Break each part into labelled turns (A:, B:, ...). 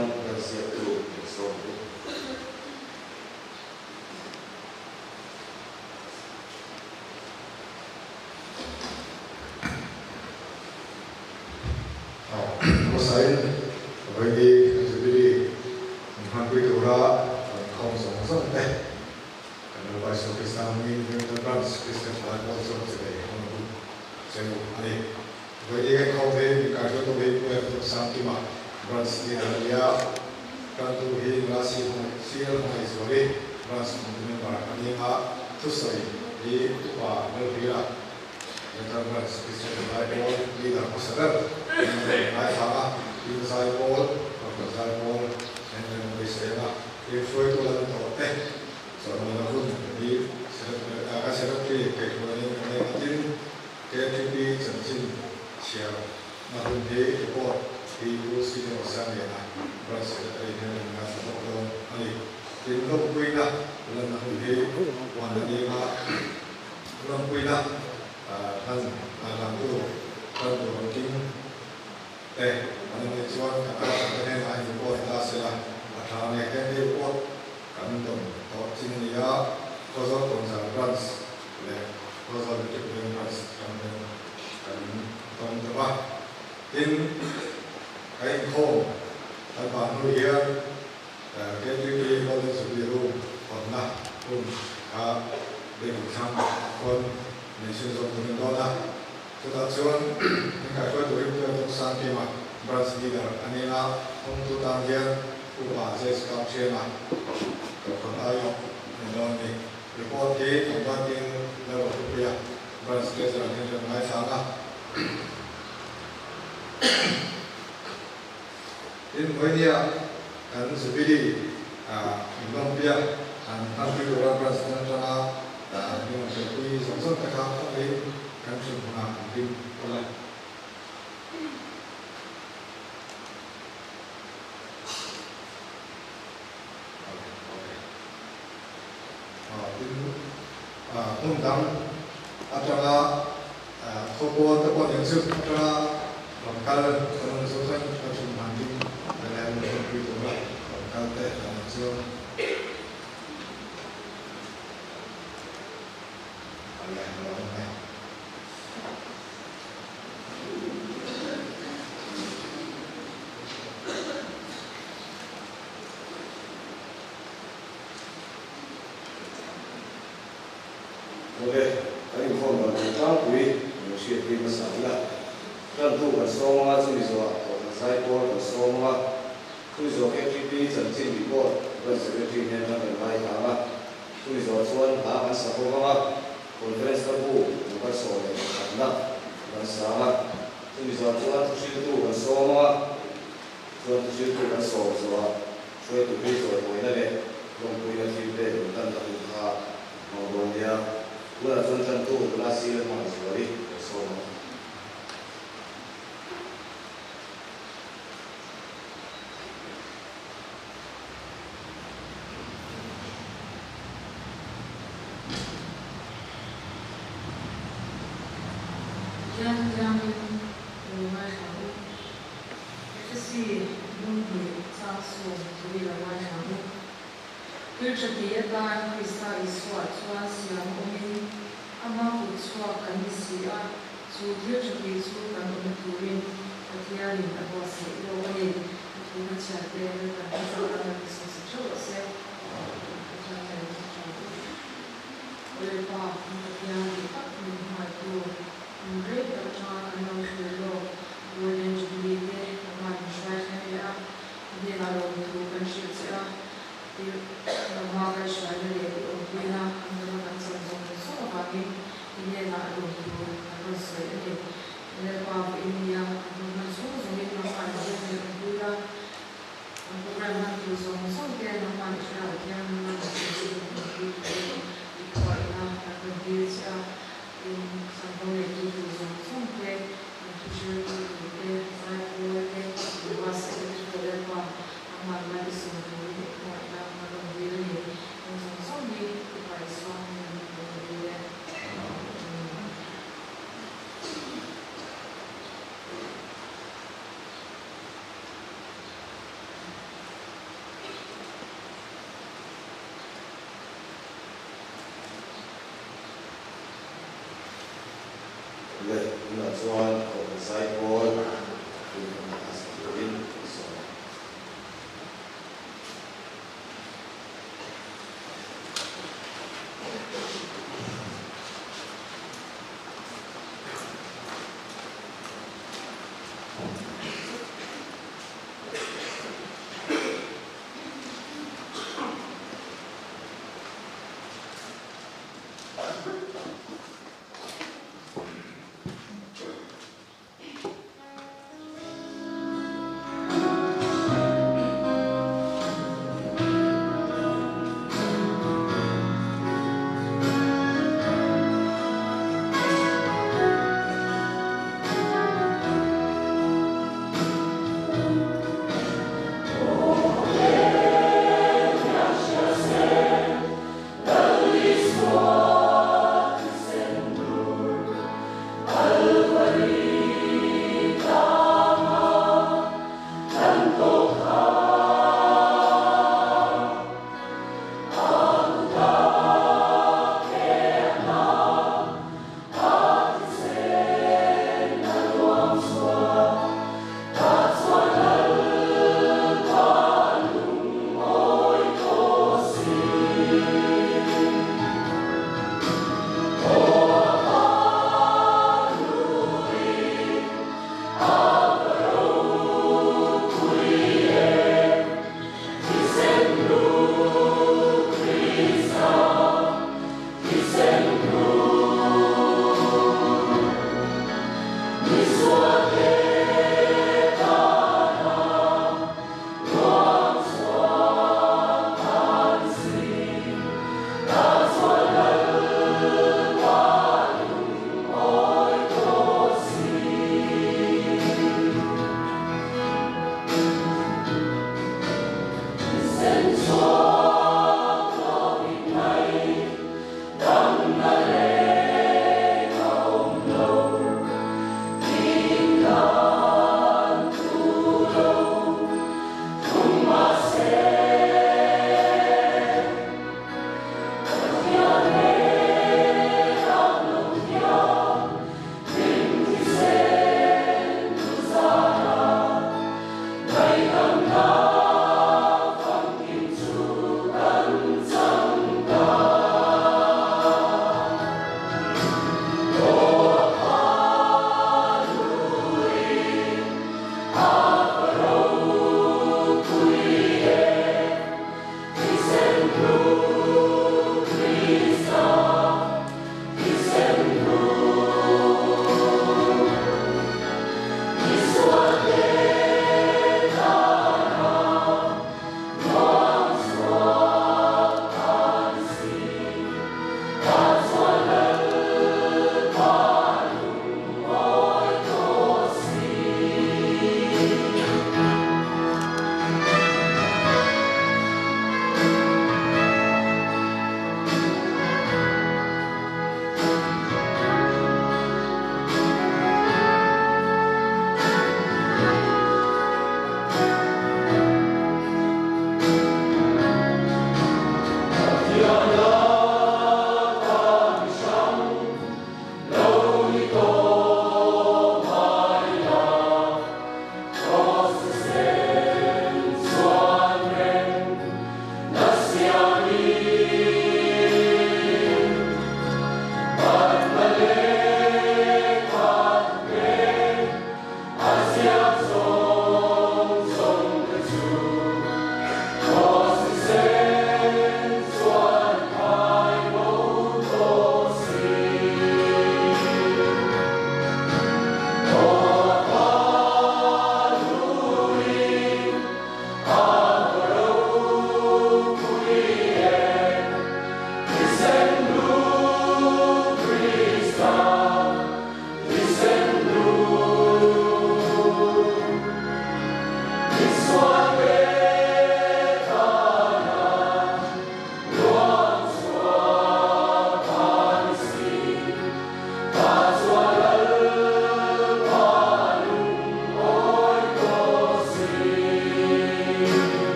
A: chuan kan ziaktu kan sawm ang u.
B: Hmasain Vaini Jubilee inhmanpui tura kan khawm zawng zawng te kan Lalpa Isua Krista hmangin Vengthar Branch Kristian Thalai Pawl chuan che ve hmang ru che u a ni. Vaini kan khawm hi min kaihruaitu hi Pu F Sangkima Branch leader a ni a, Kantu hi nula CL Hmangaihzuali Branch committee member a ni a, thusawi hi Upa Lalhlira Metal Branch Christian Zai Pawl leader hmasa ber an rawn ngaithla a, tin Zai Pawl, Doctor Zai Pawl an rawn beisei ang a, tin hruaitu lan tawh te chawlhmawna hun hi kan secretary kaihhruaiin kan nei a, tin KTP chanchin chhiar na hun hi report hi Pu Senior Sangliana Branch Secretary hian rawn ngaithla bawk dawn a ni. Tin lawmpuina lanna hun hi huan a ni a. Lawmpuina hlan hlantu kal tur rawn king te an awm nih chuan kan arsa te hnenah in report ta sela a tha nge he mi report kan dawn tawh chin a ni a, Khawzawl Kawnzar Branch leh Khawzawl District Veng Branch atang hian kan dawng tawh a. Tin, ka inkhawm kan vah hnu hian KTP Golden Jubilee Room hawnna hun kha biakin thlang khawn nei chhunzawm tur in dawn a. Chutah chuan min kaihruai turin Pu Eldon Sangkima, Branch Leader a ni a, hawngtu tan hian Upa James Kapthiana Kohhran aiawh a ni dawn a ni. Report hi kan Bantin Lalrohlupuia, Branch Treasurer hian rawn ngaithlang a. Tin, Vawinia kan Jubilee inlawmpuia an hmanpui tura branch dang atanga min rawn hrilhpui zawng zawng te kha khawngaihin kan hrilh hmunah an ding awlh a. Tin, hmun dang atanga Khawpawn te pawh nen chu atanga rawn kal kan awm chu khan ka thun han ding a leh an inhawmpui tura rawn kal te an awm chuan a leh an lo awm e.
A: Awle, kan inkhawm dan tur tlangpui kan lo hriat tir hmasa ila. Tantu kan sawm anga chumi zawhah Kohhran Zaipawl kan sawm anga, chumi zawh KTP chanchin report Branch Secretary hnen atang kan ngaithla anga, chumi zawh chuan hla kan sa bawk anga, Conference hla bu number 11 na kan sa anga, chumi zawh chuan thuhriltu kan sawm anga, chuan thuhriltu kan sawm zawhah hruaitu hlui chawimawiina leh lawmpuina thil pek in tanna hun kha Hmang dawn nia, tunah chuan tantu nula sir a hmang zual i kan sawm ang.
C: Pathian thiangin lo ngaithla u. Efesi lung hnih chang sawm tui lo ngaithla u. Thil tha ti atan Krista Isua chuan siam awmin ama kut chhuak kan ni si a, chu thil tha ti chu kan awm turin Pathianin a buatsaih lawk a ni. A thu ka chhiat te Lalpan ka chak a la ti saw sa theuh rawh se. Pathian ka lo hmu tha u. Aw Lalpa, kan Pathian dik tak min hmangaihtu, kum rei tak atanga kan lo thlir lawk Golden Jubilee te nangmah min hruai thleng leh a, I hnenah lawmthu kan hrilh che a, i nangmah kaihhruaina leh i awmpuina an dawna kan chan zawng zawng avangin i hnenah lawmthu kan rawn sawi a ni. Lalpa vawiin nia an hun hman zawng zawngin nangmah in veng leh awmpui la, an program hman tur zawng zawng te nangmah i thlarau thianghlim a rawn sawi chu min awmpui turin i khuaina kan rawn dil che a, tin chanvo neitu tur zawng zawng te, An thuhriltu turte, zaipawl te, an buatsaih te chu Lalpa nangmah mal i sawm turin i khawngaihna a rawn dil a ni. Heng zawng zawng hi i pa Isua hmingin kan rawn dil e. Amen.
A: Le, tunah chuan Kohhran Zaipawl tuikhawmna a sa turin kan sawm a.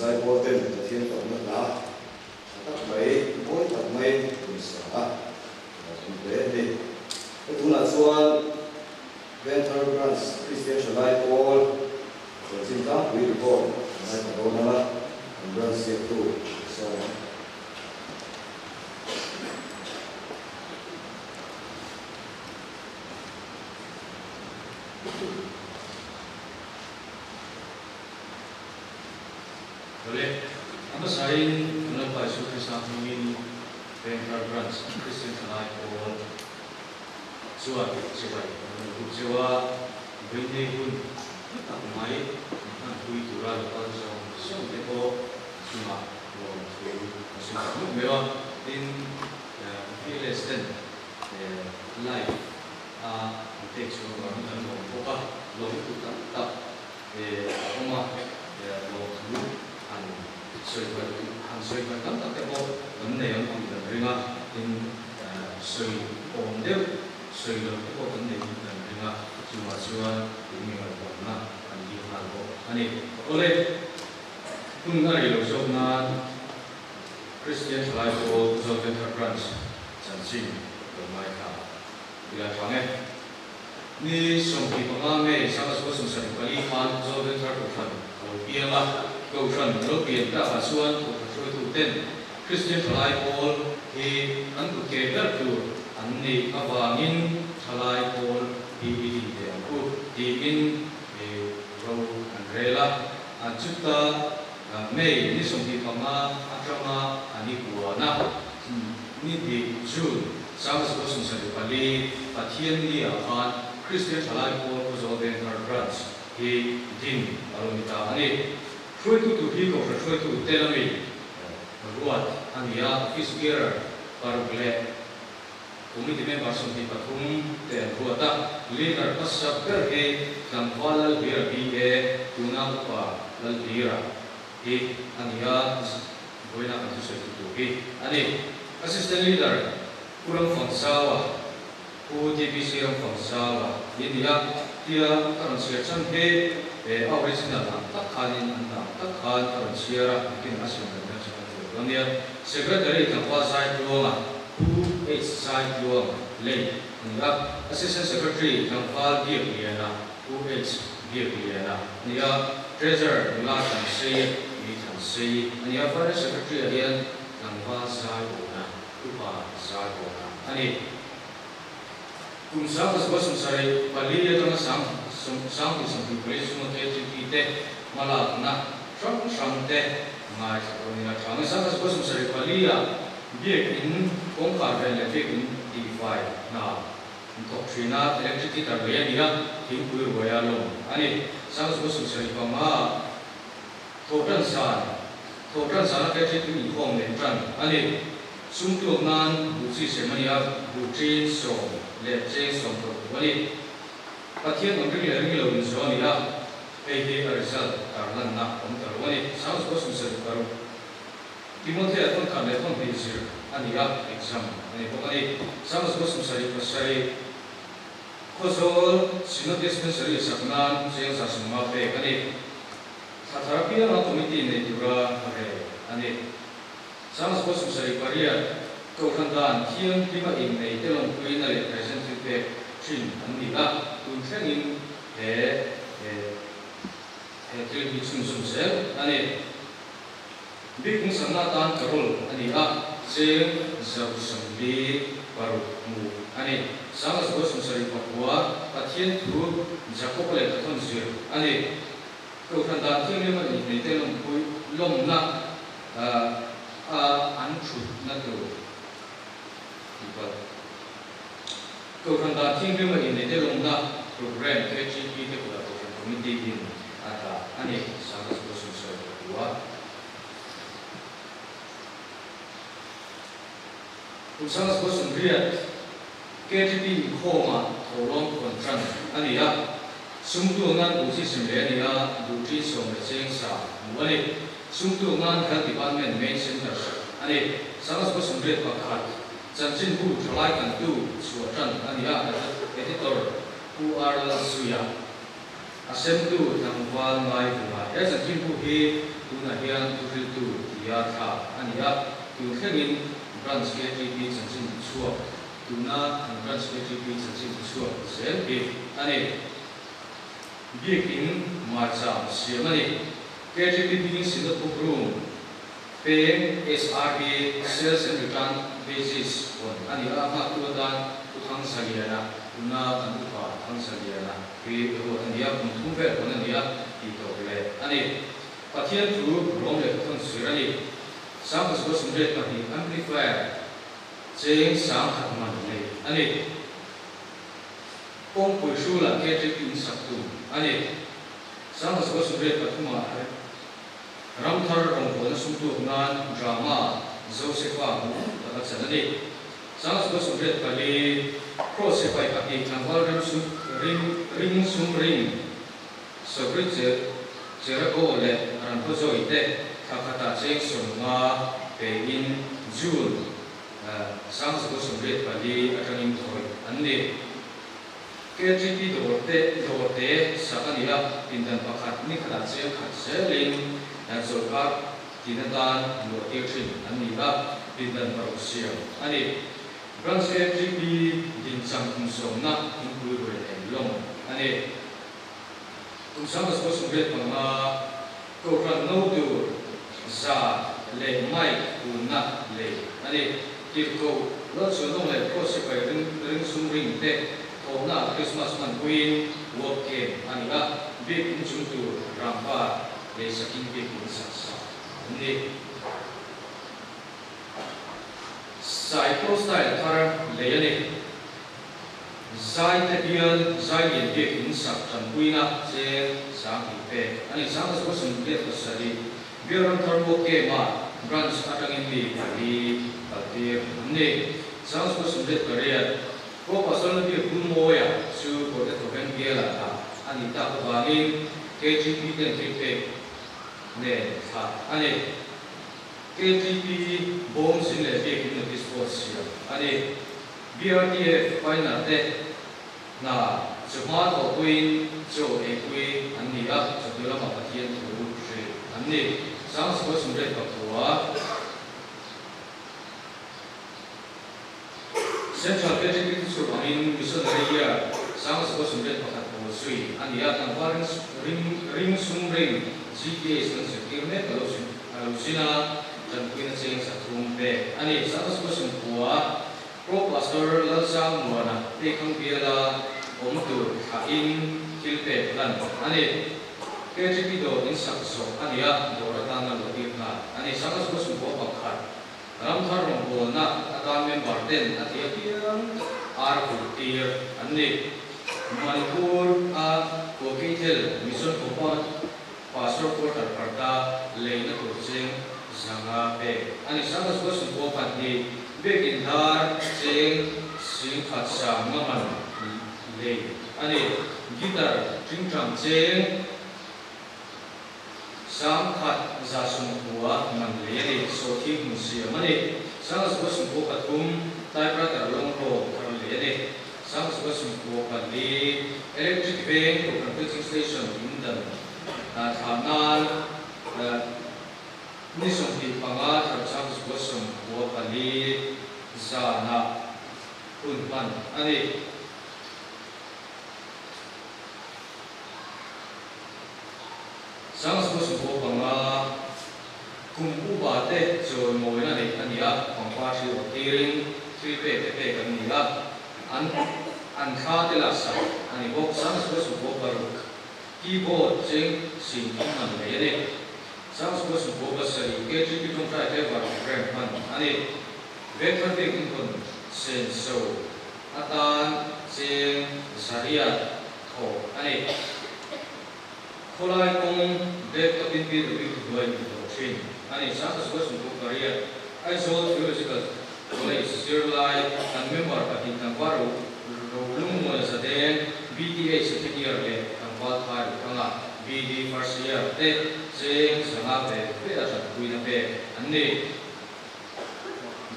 A: Zaipawl ten Pathian fakna hla tha tak mai, mawi tak mai rawn sa a, a awm hle a ni. He tunah chuan Vengthar Branch Kristian Thalai Pawl chanchin tlangpui report a ngaithla dawn ang a, an branch ziaktu a sawm ang.
D: Awle, a hmasain kan Lalpa Isu Krista hmingin Vengthar Branch Kristian Thalai Pawl chuan chibai an rawn tuk cheu a, veinei hun hlu tak mai an hmanpui tura lo kal zawng zawng te pawh a chungah lawmthu an sawi tak meuh meuh a. Tin, VLS ten live a an pek chhuah avangin kan lawm bawk a, lawm lutuk tam tak a awm a, lawmthu han sawi hmai han sawi hmai tam tak te pawh kan nei ang tih kan ring a, tin sawi awm deuh sawi loh te pawh kan nei tih kan ring a, chungah chuan in mi ngaihtuahna an dil nghal bawk a ni. Awle, hun a rei lo zawk nan Kristian Thalai Pawl Zoventhar Branch chanchin lo ngaithla ila thang e. Ni 25 May 1974 khan Zoventhar Kohhran a lo piang a, Kohhran a lo pian takah chuan Kohhran hruaituten Kristian Thalai Pawl hi an kut ke ber tur an nih avangin Thalai Pawl hi i din ve ang u tiin ro an rel a. Chuta May ni 25 atanga an i huan a, ni hnih June 1974 Pathianni ah khan Kristian Thalai Pawl Khawzawl Vengthar Branch hi din a lo ni ta a ni. Hruaitu tur hi Kohhran hruaitu te lami ruat a ni a, Office Bearer paruk leh Committee member 23 te an ruat a, Leader hmasa ber hi Tlangval Lalhlira BA, tuna upa Lalhlira hi a ni a, vawiina kan thusawi tu tur hi a ni. Assistant Leader Pu Ramfangzaua, Pu TBC Ramfangzaua hi a ni a, tia ka rawn chhiar chhan hi a original ang tak khanin an dah ang tak khan ka rawn chhiar a, nikin a siam dan hian chhan a tur dawn nia. Secretary Tlangval Zaitluanga, Pu H. Zaitluang lei a ni a, Assistant Secretary Tlangval Biakliana, Pu H. Biakliana a ni a, Treasurer Nula Thansei Mi Thansei a ni a, Finance Secretary ah hian Tlangval Zaiawna, Upa Zaiawna a ni. Kum 1974 atanga 1974 chhunga KTP te hmalakna hrang hrang te ngaithla dawn ila tha ang. 1974 ah Biak in kawngkhar vel leh biak in tihfai hna an thawk thin a, electric heater lei a ni a, thingpui ruai a lawm a ni. 1975 Thawhtan zan, Thawhtan zana KTP inkhawm leh tan a ni. Sum tuak nan buh chi sem a ni a, buh ṭin sawm leh cheng sawm tawh tur a ni. Pathian awm ring leh ring lo inzawh a ni a, hei hi a result tarlanna awm ta lo a ni. 1976. Timothea thawn khat leh thawn hnih zir a ni a, exam a ni bawk a ni. 1977 Khawzawl Synod Dispensary sak nan cheng 150 pek a ni. Thla thar apianga committee nei tura rel a ni. 1978 Kohhran dan thianghlim a innei te lawmpuina leh present thil pek thin an ni a, tun thlengin he he thil hi chhunzawm zel a ni. Bik hmsakna atan carol a ni a, cheng 146 hmuh a ni. 1979 Pathian thu Jakob lehkha thawn zir a ni. Kohhran dan thianghlim a inhmei te lawmpui lawmna a an thutna tur tih palh. Kohhran dan thianghlim a inhmei te lawmna programme KTP te kutah Kohhran Committee in a dah a ni. 1979. Kum 1980 KTP inkhawmah thawhlawm khawn tan a ni a, sum tuak nan buh chi sem leh a ni a, buh ṭin sawm leh cheng sa hmuh a ni. Sum tuak nan Health Department Main Centre sak a ni. 1981 chanchinbu ṭhalai kantu chhuah tan a ni a, Editor Pu R. Lalzuia. A semtu tlangval ngai vunga he chanchinbu hi. Tunah hian thuhriltu tia thla a ni a, tun thlengin Branch KTP chanchin chhuak tuna kan Branch KTP chanchin chhuak zel hi a ni. Biakin Marcham siam a ni. KTP hmingin Synod Book Room peng SRB Sales and Return Basis hawn a ni a, nghaktu atan Pu Thangzaliana, tuna kan upa Thangzaliana hi ruat a ni a, kum thum vel hawn a ni a tih tawp leh a ni. Pathian thu rawm leh thuthawn zir a ni. Sangkhaw 22 Amplifier cheng 10,000 man nei a ni. Kawngpui hrulah KTP in sak tum a ni. 1083 ah Ramthar rawngbawlna sumtuak nan drama Josefa hmuh tak a chan a ni. 1084 Kraws sipai pahnih tlangval rim sum ring ring sum ring Sabri che Cherago leh Rankhawzawi te thla khatah cheng 50 pein June 1084 atangin thawih an ni. KGP dawr te dawr te sak a ni a, pindan pakhat ni khatah cheng khat zelin chawlhkar tin atan luah tir thin an ni a, pindan paruk siam a ni. Branch KGP dinchang kum sawmna thingpui ruai nei lawng a ni. Kum 1085 Kohhran no tur za leh mic kunna lei a ni. Tirhkoh Lalchhuanawng leh Kraws sipai ring ring sum ring te thawhnaah Krismas hmanpuiin work camp a ni a, biak in chung tur rampa lei sakin biak in sak sak an ni. Cyclo style thar lei a ni. Zai te bial zai lian biak in sak tanpuina cheng 20,000 pek a ni. 1087 Bial Ramthar Work Camp-ah Branch atangin mi pali kaltir an ni. 1088 Pro Pastor Biak Bulmawia chu Kawrte Thawveng bialah thlah a nih tak avangin KGP ten thil pek nen thlah a ni. KTP bawm zin leh biakin notice board siam a ni. BRTF final te hna chawhma thawhpuiin chaw eipui an ni a, chawhnu lamah Pathian thu hrilh an ni. 1089 Central KTP thuchhuak angin Missionary Year 1091 pawl zui a ni a, tlangval ring ring sum ring GTH kan zirtir mek a lo a lo zin a, tanpuina cheng 300 pek a ni. 1090 Pro Pastor Lalsang Muana Teikhang biala awm tur thlahin thil pek lan a ni. KGP dawr in sak zawh a ni a, dawr atana lo tir nghal a ni. 1091 Ramthar rawngbawlna atan member ten a ti apiang ar kulh tir an ni. Manipur a Kuakeithel Mission Compound Pastor Quarter parta leina tur cheng 500 pek a ni. 1092 Biakin dar cheng 10,150 man lei a ni. Guitar tingtang cheng 1190 man lei a ni. Sawhthing hmun siam a ni. 1093 Typewriter lawng roll thar lei a ni. 1094 Electric veng Kohhran Preaching Station in dan thlah nan ni 25 thar 1094 zanah hun hman a ni. 1095 kum upa te chawi mawina neih a ni a, pangpar thil awrh tirin thil pek te pek an ni a, an an thla te laksak a ni bawk. 1096 Keyboard cheng 30 man lei a ni. 1097 KGP tawngtai driver rank hman a ni. Vengthar bik inhawn senso atan cheng 800 thawh a ni. Khawlai kawng bag tawpin PW hnuai in hlawh thin a ni. 1098 Aizawl Theological College zirlai kan member pahnih tlangval ro Rolungmuana Zadeng, BTA second year leh tlangval Thai Ruthanga, BD first year te cheng 500 ve ve a tanpuina pek an ni.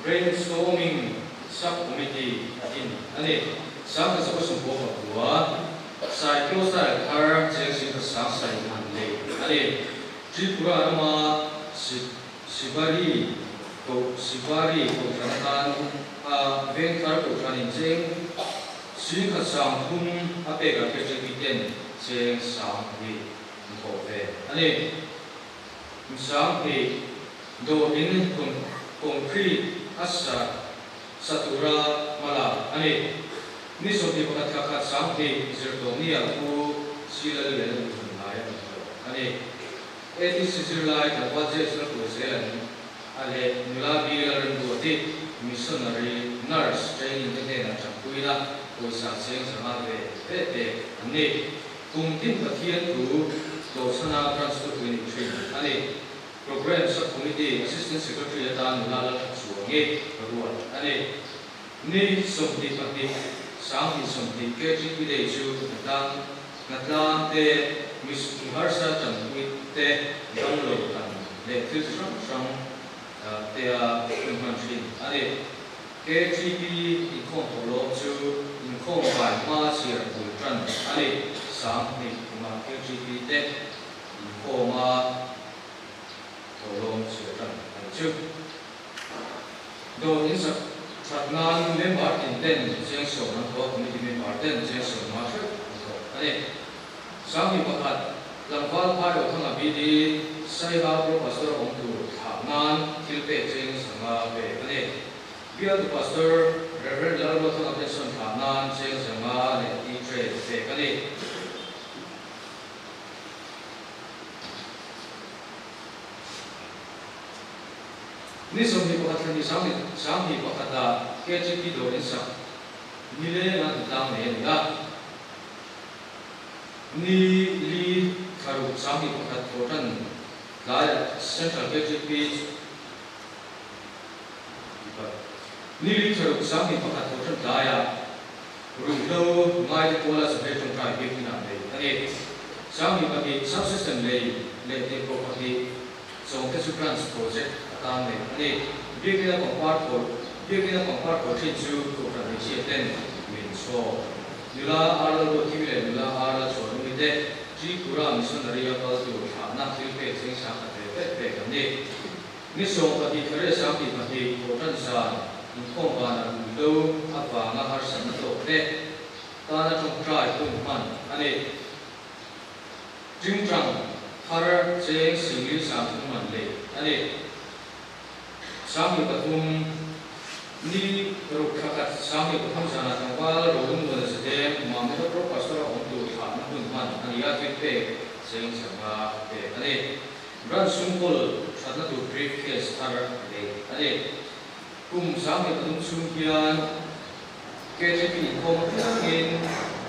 D: Brainstorming Sub-Committee a din a ni. 1099 Cyclostyle thar cheng 10,100 man lei a ni. Tripura rama Sibari koh Sibari kohhran atan a Vengthar kohhran in cheng 10 30 a pek ah KTP ten cheng 20 an thawh ve a ni. 20 dawr in concrete a sa sa tura hma lak a ni. Ni 21 thla khat 20 zirtawhni ah Pu Silalian a duhthlan lai a ni tawh a ni. ATC zirlai tlangval James Lalpuizel an a leh nula B Lalremruati missionary nurse training te hnenah tanpuina pawisa cheng 500 ve ve pek an ni. Kum tin Pathian thu tlawhchhana branch thupui ni thin a ni. Programme Sub-Committee Assistant Secretary atan nula Laltha Chuangi ruat a ni. Ni 22 2020 KTP Day chu hnatlang hnatlang te, mi harsa tanpui te, damlo tan leh thil chi hrang hrang te a hun hman thin a ni. KTP inkhawm tawh lawm chu inkhawm vai hma chhiar bul tan a ni. 20 kuma KTP te inkhawm a tawh lawm chhiar tan a ni chu. Dawr in sak that nan member tin ten cheng 10 an thawh a, committee member ten cheng 50 hreuh an thawh a ni. 21 tlangval phai lo thanga BD Saiha Pro Pastor a awm tur thlah nan thil pek cheng 500 pek a ni. Bialtu Pastor Rev. Lalruathanga pension thlah nan cheng 500 leh tea tray pek a ni. Ni 21 thla ni 21 ah KGP dawr in sak ni leng a hnatlang nei a ni a. Ni li thla ruk 21 thawhtan tlaiah Central KGP Ni li thla ruk 21 thawhtan tlaiah ruihhlo ngaite kuala zahre tawngtai biak inah nei a ni. 22 Subsystem lei leh tirhkoh pahnih Chawngte chu Branch Project atan nei a ni. Biakina pangpar thawl Biakina pangpar thawl thin chu Kohhran hmeichhia ten min chhawk. Nula Arla Ruatthimi leh nula Arla Chhuanlungi te Tripura Missionary a kal tur thlahna thil pek cheng 10,000 ve pek pek an ni. Ni 12 thla riat 22 Kohhran zan inkhawm vanah ruihhlo avanga harsatna tawk te tana tawngtai hun hman a ni. Tingtang thar cheng 40 30 man lei a ni. 23 ni ruk thla khat 23 zanah tlangval rolung muan a zideng Mamita Pro Pastor a awm tur thlahna hun hman a ni a, thil pek cheng 500 pek a ni. Branch sumkawl thatna tur briefcase thar lei a ni. Kum 23 chhung hian KTP inkhawm apiangin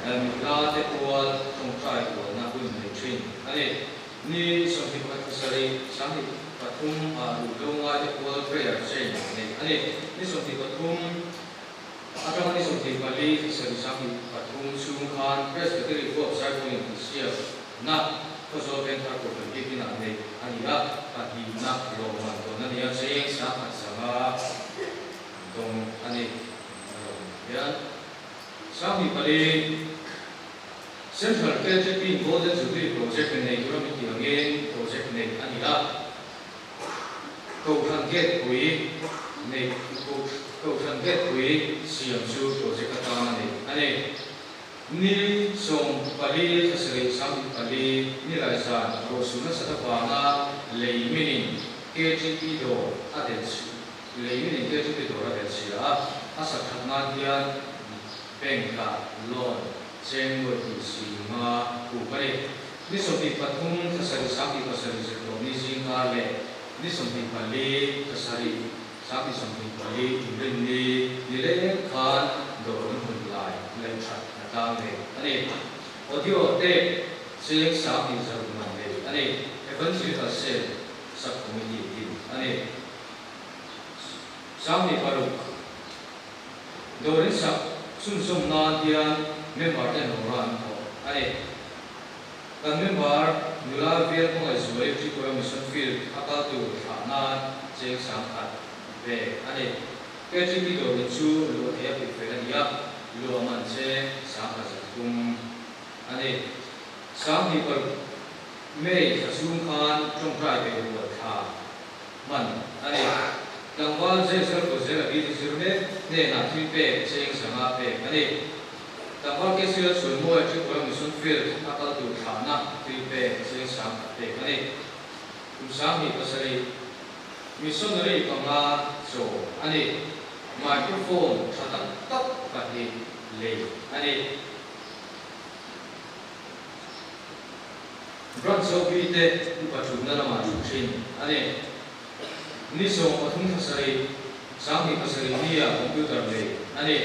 D: nula te pual tawngtai ualna hun nei thin a ni. Ni 21 thla sarih 23 ah ruihhlo ngai te pual prayer chain nei a ni. Ni 23 atanga ni 24 thla sarih 23 chhung khan Presbytery huap zaipawl intihsiak na Khawzawl Vengthar Kohhran biakin ah nei a ni a, pahnihna lawmman tawn a ni a, cheng 100,000 dawng a ni. A lo ni hian 24 Central KTP Golden Jubilee Project nei tura min tih angin project nei a ni a, Kohhran gate pui nei Kohhran gate pui siam chu project atan a nei a ni. Ni 14 thla sarih 24 ni lai zan ruahsur nasat avanga lei minin KTP dawr a delh Lei min intir chu ti tur a belh chhia a, a sak that nan hian bank ah loan cheng nuai tih si nga puk a ni. Ni 23 thla sarih 27 zirtawp ni zingkar leh ni 24 thla sarih 24 inrin ni ni leng khan dawr an hun lai laih that a tlang leh a ni. Audio tape cheng 250 man lei a ni. Evangelical Cell Sub-Committee din a ni. 26 Dawrin sak chhunzawm nan hian member ten rora an thawk a ni. Kan member nula Vial Hmangaihzuali Tripura Mission Field a kal tur thlah nan cheng 10,000 ve a ni. KTP dawrin chu luah theih a peih fel a ni a, luah man cheng 1,300 a ni. 26. May thla chhung khan tawngtai ve rual thla hman a ni. Tlangval James Lalkawzela BD zir mek hnenah thil pek cheng sanga pek a ni. Tlangval KCL Chhuanmawi Tripura Mission Field a kal tur thlahna thil pek cheng sang khat pek a ni. Kum 27 Missionary panga chaw a ni. Microphone tha tak tak pahnih lei a ni. Branch OB te upa thutna lamah thu thin a ni. Ni 13 thla sarih, 27 nia computer lei a ni.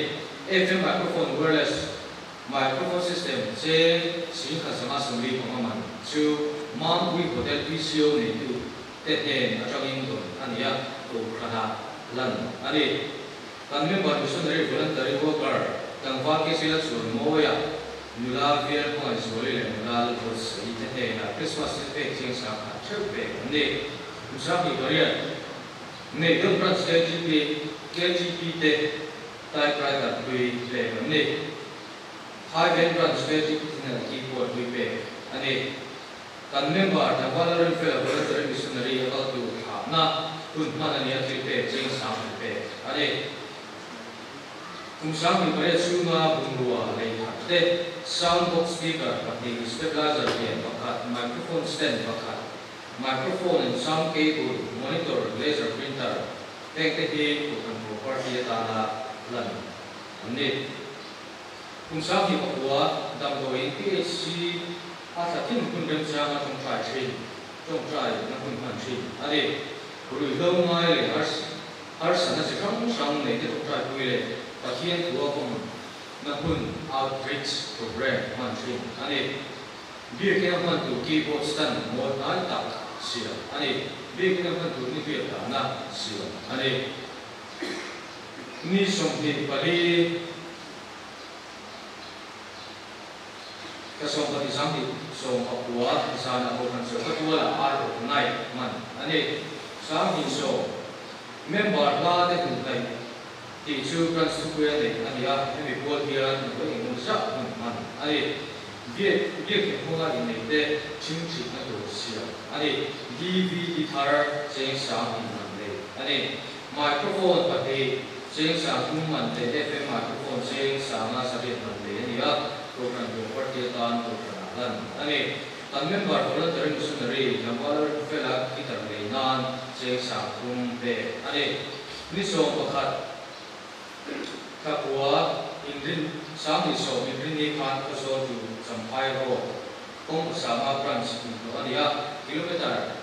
D: FM microphone wireless microphone system cheng 1505 man chu Mampui Hotel PCO neitu te hnen atangin dawn a ni a, kohhranah lan a ni. Kan member missionary voluntary worker tlangval Kesila chuan mawia nula Vial Hmangaihzuali leh nula Lalruatsaii te hnenah Christmas thil pek chiang sang khat theuh pek an ni. Kum 28 nei deuh branch KGP KGP te typewriter hlui pek an ni. Highland branch KGP te hnenah keyboard hlui pek a ni. Kan member tlangval Lalrinfela voluntary missionary a kal tur thlahna hun hman a nia thil pek cheng sang an pek a ni. Kum 28 chhunga bungrua lei khat te, sound box speaker pahnih, stabilizer lian pakhat, microphone stand pakhat, microphone and sound cable, monitor, laser printer heng te hi Kohhran property atana lan an ni. Kum 29 damdawiin PHC a thla thin hun remchanga tawngtai thin, tawngtai na hun hman thin a ni. Ruihhlo ngai leh harsatna chi hrang hrang nei te tawngtai pui leh Pathian thu a kawm na hun outreach program hman thin a ni. Biakina hman tur keyboard stand mawi hnai tak siam a ni. Biakina hman tur ni hriat dahna siam a ni. Ni 24 ka 12 19 zanah Kohhran Chawlhka tualah Art of Night hman a ni. 20 member hla te hmuh hnaih tih chu Branch thupuia neih a ni a, hemi pual hian vawi engemaw zah hmun hman a ni. Biak biakin hunga inneih te chhingchhitna tur siam a ni. DVD thar cheng sang in man nei a ni. Microphone pahnih cheng sang thum man leh FM microphone cheng sanga sariat man lei a ni a, Kohhran property atan Kohhranah lan a ni. Kan member voluntary missionary Tlangval Rinfela guitar lei nan cheng sang thum pek a ni. Ni 11 thla kua inrin 20 inrinni khan Khawzawl to Champhai Road kawng Osama branch inhlawh a ni a, kilometre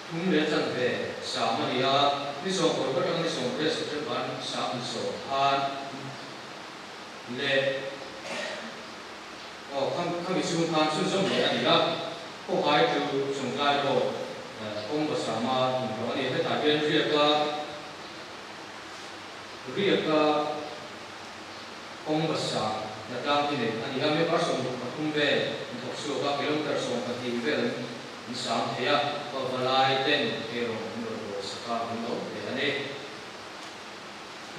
D: thum leh chanve sam a ni a, ni 16 atanga ni 18 September 20 khan leh aw khami chhung khan chhunzawm leh a ni a, Khawhai chu Chawngtlai Road kawng Basama inhlawh a ni. Hetah hian riaka riaka kawng Basa hnatlang hi neih a ni a, member 63 vel an thawk chhuak a, kilometre 12 vel an sam thei a, pavalai ten eirawng an rawn bawl sak a, an lo hle a ni.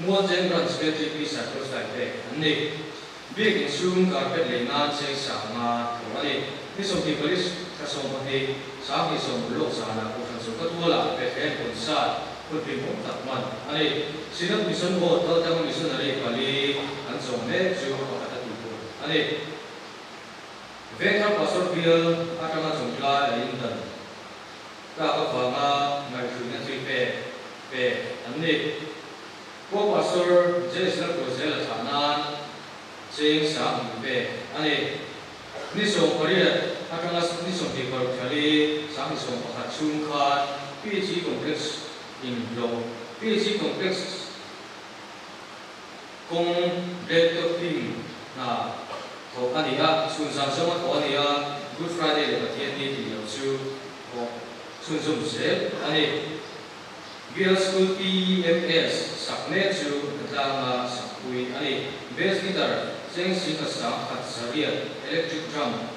D: Mualcheng Branch KTP Cyprus dai pek an ni. Biakin chhung carpet lei nan cheng sanga tho a ni. Ni 24 thla 12 20 lawk zanah Kohhran Chawlhka tualah Bethlehem concert hun hlimawm tak hman a ni. Synod Mission Board kaltanga missionary pali an zawm mek chu pakhat a tih tur a ni. Vengthar Pastor bial atanga chawngtlai a indan tlak avanga ngaihhruihna thil pek pek an ni. Ko Pastor James Lalruazela thlah nan cheng sang hmuh pek a ni. Ni 18 atanga ni 26 thla li 2021 chhung khan PG Complex inhlawh PG Complex kawng blacktop-ping hna thawh a ni a, chhun zan zawnga thawh a ni a, Good Friday leh Pathian ni tih loh chu thawh chhunzawm zel a ni. Bial School PEMS sak mek chu hnatlanga sak pui a ni. Bass guitar cheng 1100 electric drum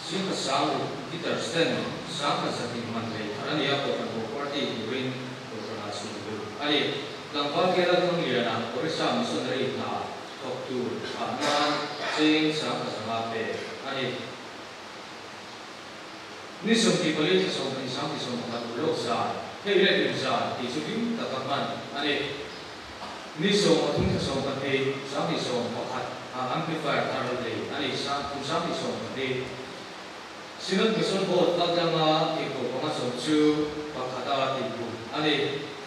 D: 10,600 guitar stand 1100 man lei thar a ni a, Kohhran property turin Kohhranah chhun lut a ni. Tlangval Kerala Thangliana Orissa missionary hna thawk tur thlah nan cheng 1100 pek a ni. Ni 24 thla 12 20 11 urlawk zan, hei leh tum zan tih chu hlim taka hman a ni. Ni 13 thla 12 20 11 ah amplifier thar lei a ni. Kum 20 12. Synod Mission Board kaltlanga tihtur panga zawm chu pakhata tihpun a ni.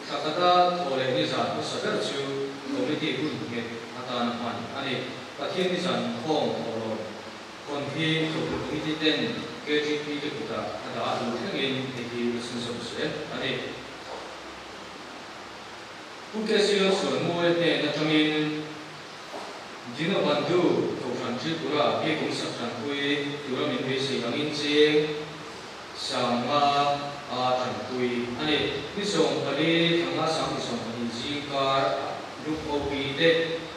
D: Thla khata thaw leh nizan hmasa ber chu committee hun nghet atana hman a ni. Pathian nizan inkhawm thawhlawm khawn hi Kohhran Committee ten KGP te kutah a dah a duh thlengin hei hi a chhunzawm zel a ni. Pu KC Lalsuanmuai hnen atangin Dina Bandhu Kohhran Tripura biakin sak tanpui tura min beisei angin cheng 50 a tanpui a ni. Ni 14 thla nga 20 12 zingkar ah Group OP te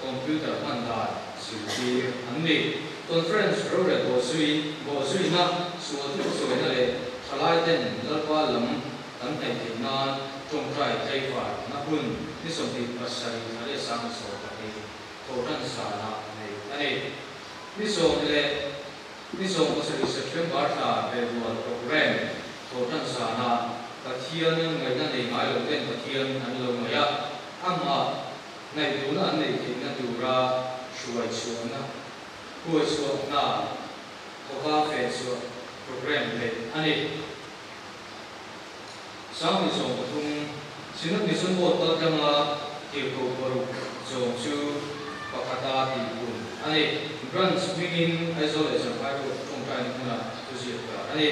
D: computer hman dan zirtir an ni. Conference rorel bawhzui bawhzuina sual thuhruaina leh thalai ten Lalpa lam kan hnaih theih nan tawngtai tlaivar na hun ni 27 thla leh 20 12 thawhtan zanah nei a ni. Ni sawm leh ni 17 September thla Bebual programme thawhtan zanah Pathian ngaihna nei ngai lo ten Pathian an lo ngaih a, amah ngaihduhna an nei theihna tura hruai chhuahna huai chhuahna thawka feh chhuah programme neih a ni. 20 30 Synod Mission Board kaltlanga tirhkoh paruk zawng chu pakhata tihpun a ni. Branch hmingin Aizawl leh Champhai Road tawngtaina hmunah thuziak ta a ni.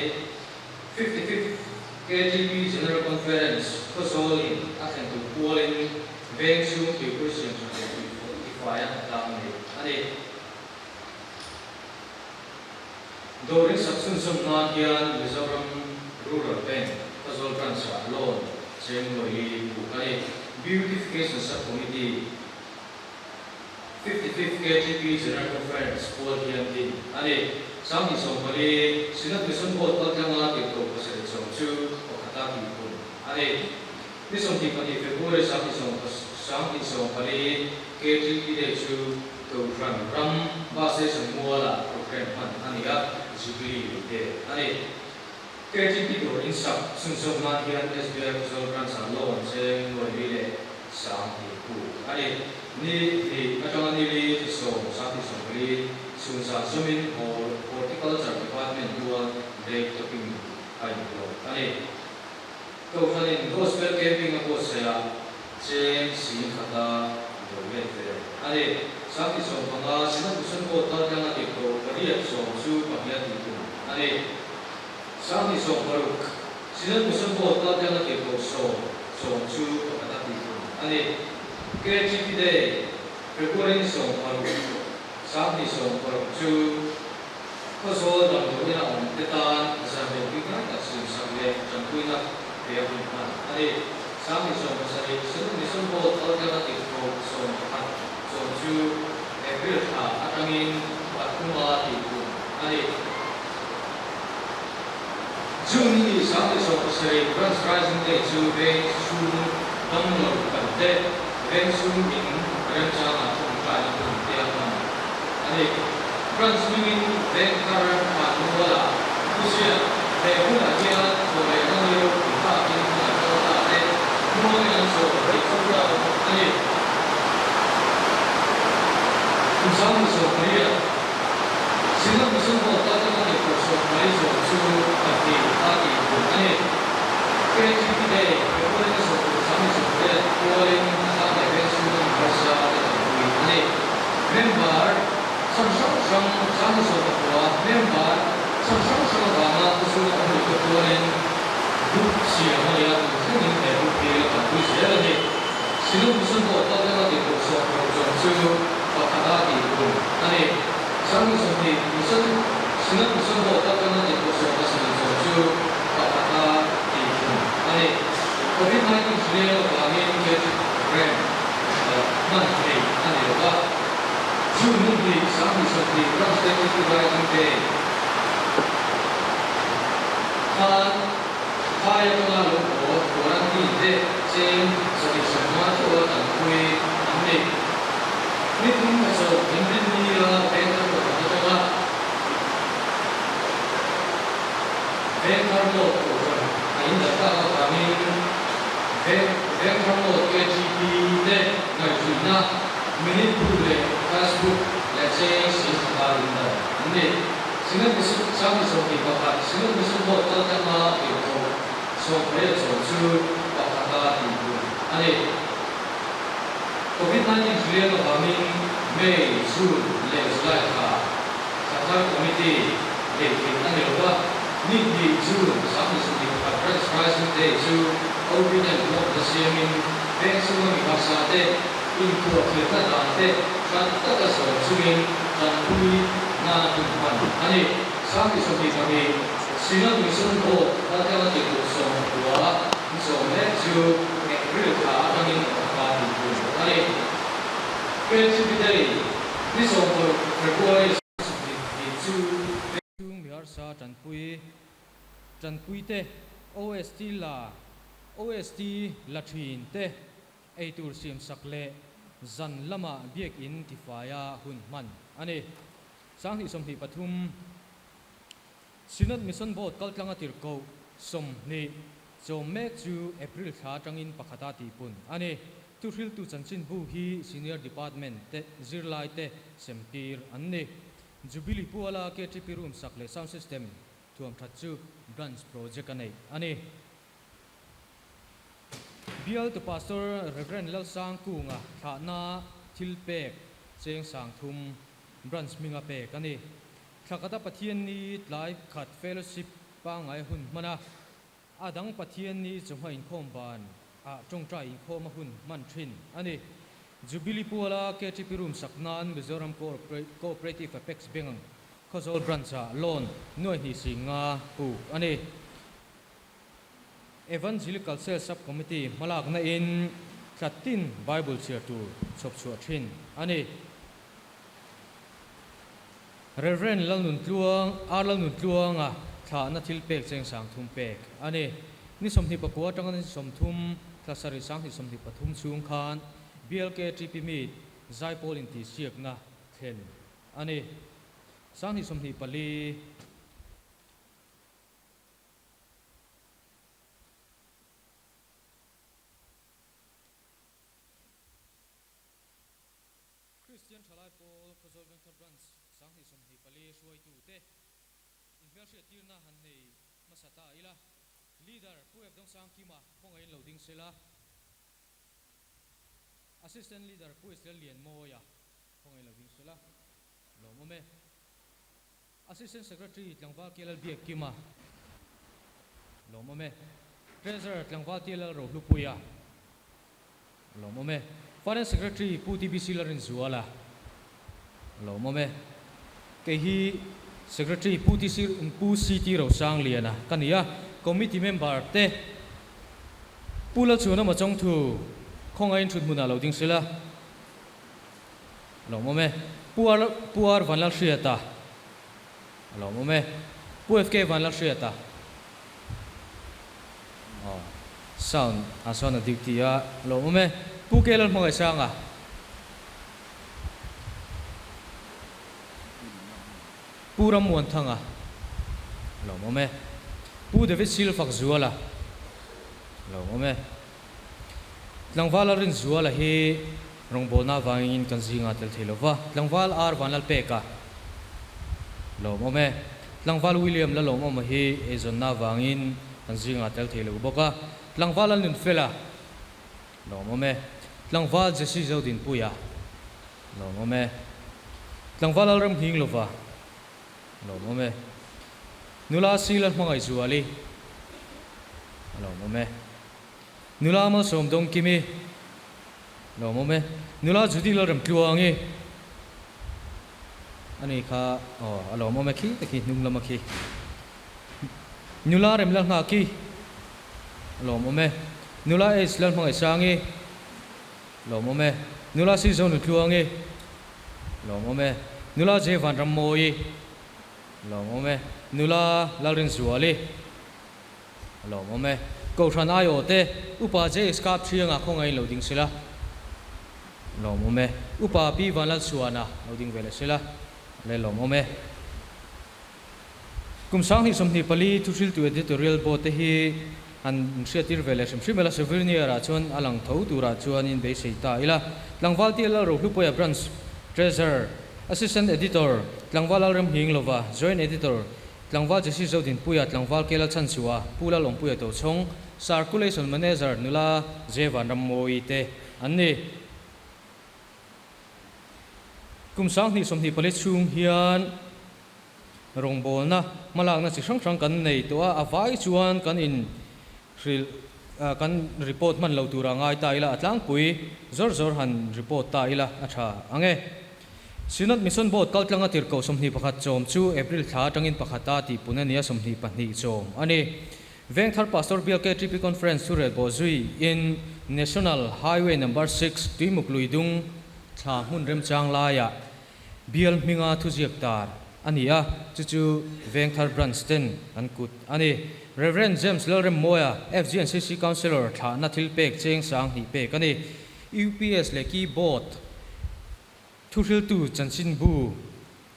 D: 55th KGP General Conference Khawzawlin a thlen tur kualin veng chhung tuipui siam tha leh tuifai a tlang nei a ni. Dawrin sak chhunzawm nan hian Mizoram Rural Bank Khawzawl Branch-ah loan cheng nuai li buk a ni. Beautification Sub-Committee 55th KGP General Conference pual hian din a ni. 20 14 Synod Mission Board kaltlanga tirhkoh pasarih chawm chu pakhata tihpun a ni. Ni 22 February 20 20 14 KGP Day chu Kohhran ram bus station mualah programme hman a ni a, Jubilee Day a ni. KGP dawr in sak chhunzawm nan hian SBI Khawzawl Branch-ah loan cheng nuai li leh sang hnih puk a ni. Ni hnih atanga ni li thla 10 20 14 chhun zan zawmin Horticulture Department dual black topping a inhlawh a ni. Kohhranin Gospel Camping a buatsaih ah cheng sing khata lo let ve a ni. 20 15 Synod Mission Board kaltlang a tirhkoh pariat sawm chu pahnih a tih tum a ni. 20 16 Synod Mission Board kaltlang a tirhkoh sawm sawm chu pakhat a tih tum a ni. KGP Day February ni 16 20 16 chu Khawzawl damdawiin a awm te tan zan ropui ngai tak siamsak leh tanpuina pe a hun hman a ni. 20 17 Synod Mission Board kaltlang a tirhkoh 11 sawm chu April thla atangin pathuma tihpun a ni. June ni 20 17 Branch Rising Day chu veng chhung damlo kan te veng chhung in remchangah tawngtaina hun te a hman a ni. Branch hmingin veng thar thlan mualah thuziak he hunah hian thawhlehna ni ropui nghakin hun an kal ta te muangin an zawh tih chu a ni. Kum 20 18 Synod Mission Board kaltlanga tirhkoh sawm mai zawm chu pahnih a tihpun a ni. KGP Day February ni 16 20 18 pualin hnathlang leh veng chhunga mi harsa te tanpui a ni. Member chan hrang hrang 20 19 member chan hrang hrang avanga khawchhunga awm lo te pualin book siam a ni a, tun thlengin he book hi la tanpui zel a ni. Synod Mission Board kaltlanga tirhkoh 16 zawm chu pakhata tihpun a ni. 20 20 Mission Synod Mission Board kaltlanga tirhkoh 17 zawm chu pakhata tihpun a ni. COVID-19 hrileng avangin KGP programme hman theih a ni lo va. June ni 2 20 20 Branch Deputy Rising Day khan phai atanga lo haw quarantine te cheng 150 chu a tanpui an ni. Ni 3 thla 10 inrin ni a veng thar pakhat atanga veng thar a, minute book leh cash book leh cheng sing khata indan an ni. Synod Mission 2021 Synod Mission Board kal tlanga tirhkoh sawmphei a chawl chu pakhata tihpun a ni. Covid-19 hrileng avangin May, June leh July thla Thlathar Committee neih theih a ni lo va, ni hnih June 2021 Branch Rising Day chu OPM lawmna siamin veng chhunga mi harsa te inkuahkhirhna dan te tlan taka zawm chungin tanpui nana hun hman a ni. 2022 Synod Mission Board kaltlanga tirhkoh 19 inchawm mek chu April thla atangin pakhat tih hun a ni. KTP Day ni 16 February 22 chu Chung mi harsa tanpui tanpui te, OST la OST la thin te eitur siam sak leh zan lama biakinn tifaia hun hman a ni. 2023 Synod Mission Board kaltlanga tirhkoh 20 chawm mek chu April thla atangin pakhata tihpun a ni. Thuhriltu chanchinbu hi Senior Department te zirlai te semtir an ni. Jubilee Puala KTP Room sak leh Sound System thuam that chu Branch Project a neih a ni. Bialtu Pastor Rev. Lalsang Kunga thlahna thil pek cheng sang thum Branch hminga pek a ni. Thlakata Pathianni tlai khat Fellowship pangngai hun hman a, a dang Pathianni chawhma inkhawm ban ah tawngtai inkhawm a hun hman thin a ni. Jubilee Puala KTP Room sak nan Mizoram Cooperative Apex Bank Khawzawl Branch ah loan nuai hnih si nga puk a ni. Evangelical Cell Sub Committee hmalakna in thla tin Bible chhiar tur chhawp chhuah thin a ni. Rev. Lalnuntluang, R. Lalnuntluanga thlahna thil pek cheng sang thum pek a ni. Ni 29 atanga ni 30 thla sarih 2023 chhung khan BLKTP Meet Zaipawl intihsiakna thlen a ni. 2024. Kristian Thalai Pawl Khawzawl Vengthar Branch 2024 hruaitute inhmelhriattirna han nei hmasa ta ila, Leader Pu Ekdawng Sangkima khawngaih in lo ding sela, Assistant Leader Pu Israel Lianmawia khawngaih in lo ding sela, lawmawm e. Assistant Secretary Tlangval Kelal Biakkima lawmawm e. Treasurer Tlangval Tialal Rohlupuia lawmawm e. Finance Secretary Pu TBC Larinzuala lawmawm e. Kei hi Secretary Pu TC Pu CT Rosangliana ka ni a, Committee member te Pu Lalchhuana Machawngthu khawngaihin thut hmunah lo ding sela. A lawmawm e. Pu R Pu R Vanlalhriata A lawmawm e. Pu FK Vanlalhriata Aw sound ah sawn a duty a A lawmawm e. Pu K Lalhmangaihsanga Pu Rammuanthanga A lawmawm e. Pu David Silfakzuala A lawmawm e. Tlangval a Rinzuala hi rawngbawlna avangin kan zingah tel thei lova, Tlangval R Vanlalpeka lawmawm e. Tlangval William Lalawmawma hi eizawnna avangin kan zingah tel thei lo bawk a, Tlangval Lalnunfela lawmawm e. Tlangval Jesse Zodinpuia lawmawm e. Tlangval Lalramnghinglova lawmawm e. Nula C Lalhmangaihzuali lawmawm e. Nula Malsawm Dawngkimi lawmawm e. Nula Judy Lalremtluangi a ni kha aw a lawmawm e khi te khi hnung lama khi. Nula Remlalnghaki a lawmawm e. Nula H Lalhmangaihsangi lawmawm e. Nula C Zonutluangi lawmawm e. Nula J Vanrammawii lawmawm e. Nula Lalrinzuali. A lawmawm e. Kohhran aiawh te, Upa JS Kap Thianga khawngaih lo ding sela. A lawmawm e. Upa Pi Vanlalsuana lo ding ve leh sela. A lawmawm e. Kum 2024 thuhriltu Editorial Board te hi Han hriattir ve leh hrim hrim ila, Souvenir ah chuan a lang tho turah chuanin beisei ta ila. Tlangval TLL Rohlupuia Branch Treasurer, Assistant Editor, Tlangval Lalremhing Lova, Joint Editor, Tlangval Jesse Zodinpuia, Tlangval Kelal Chhanchua, Pu Lalawmpuia Tochhawng, Circulation Manager nula Jevan Rammawi te an ni. Kum 2024 chhung hian rawngbawlna hmalakna chi hrang hrang kan nei tawh a, a vai chuan kan in hrilh kan report hman lo tura ngai ta ila, a tlangpui zawr zawr han report ta ila a tha ang e. Synod Mission Board kaltlanga tirhkoh 21 chawm chu April thla atangin pakhata tihpun a ni a, 22 chawm a ni. Vengthar Pastor Bial KTP Conference thu relbawh zui in National Highway Number 6 Tuimuk Luidung thla hmun remchang laiah Bial hminga thuziak tar a ni a, chu chu Vengthar Branch ten an kut a ni. Rev. James Lalremmawia, FGNCC Councillor thlahna thil pek cheng 2000 pek a ni. UPS leh Keyboard thuhriltu chanchinbu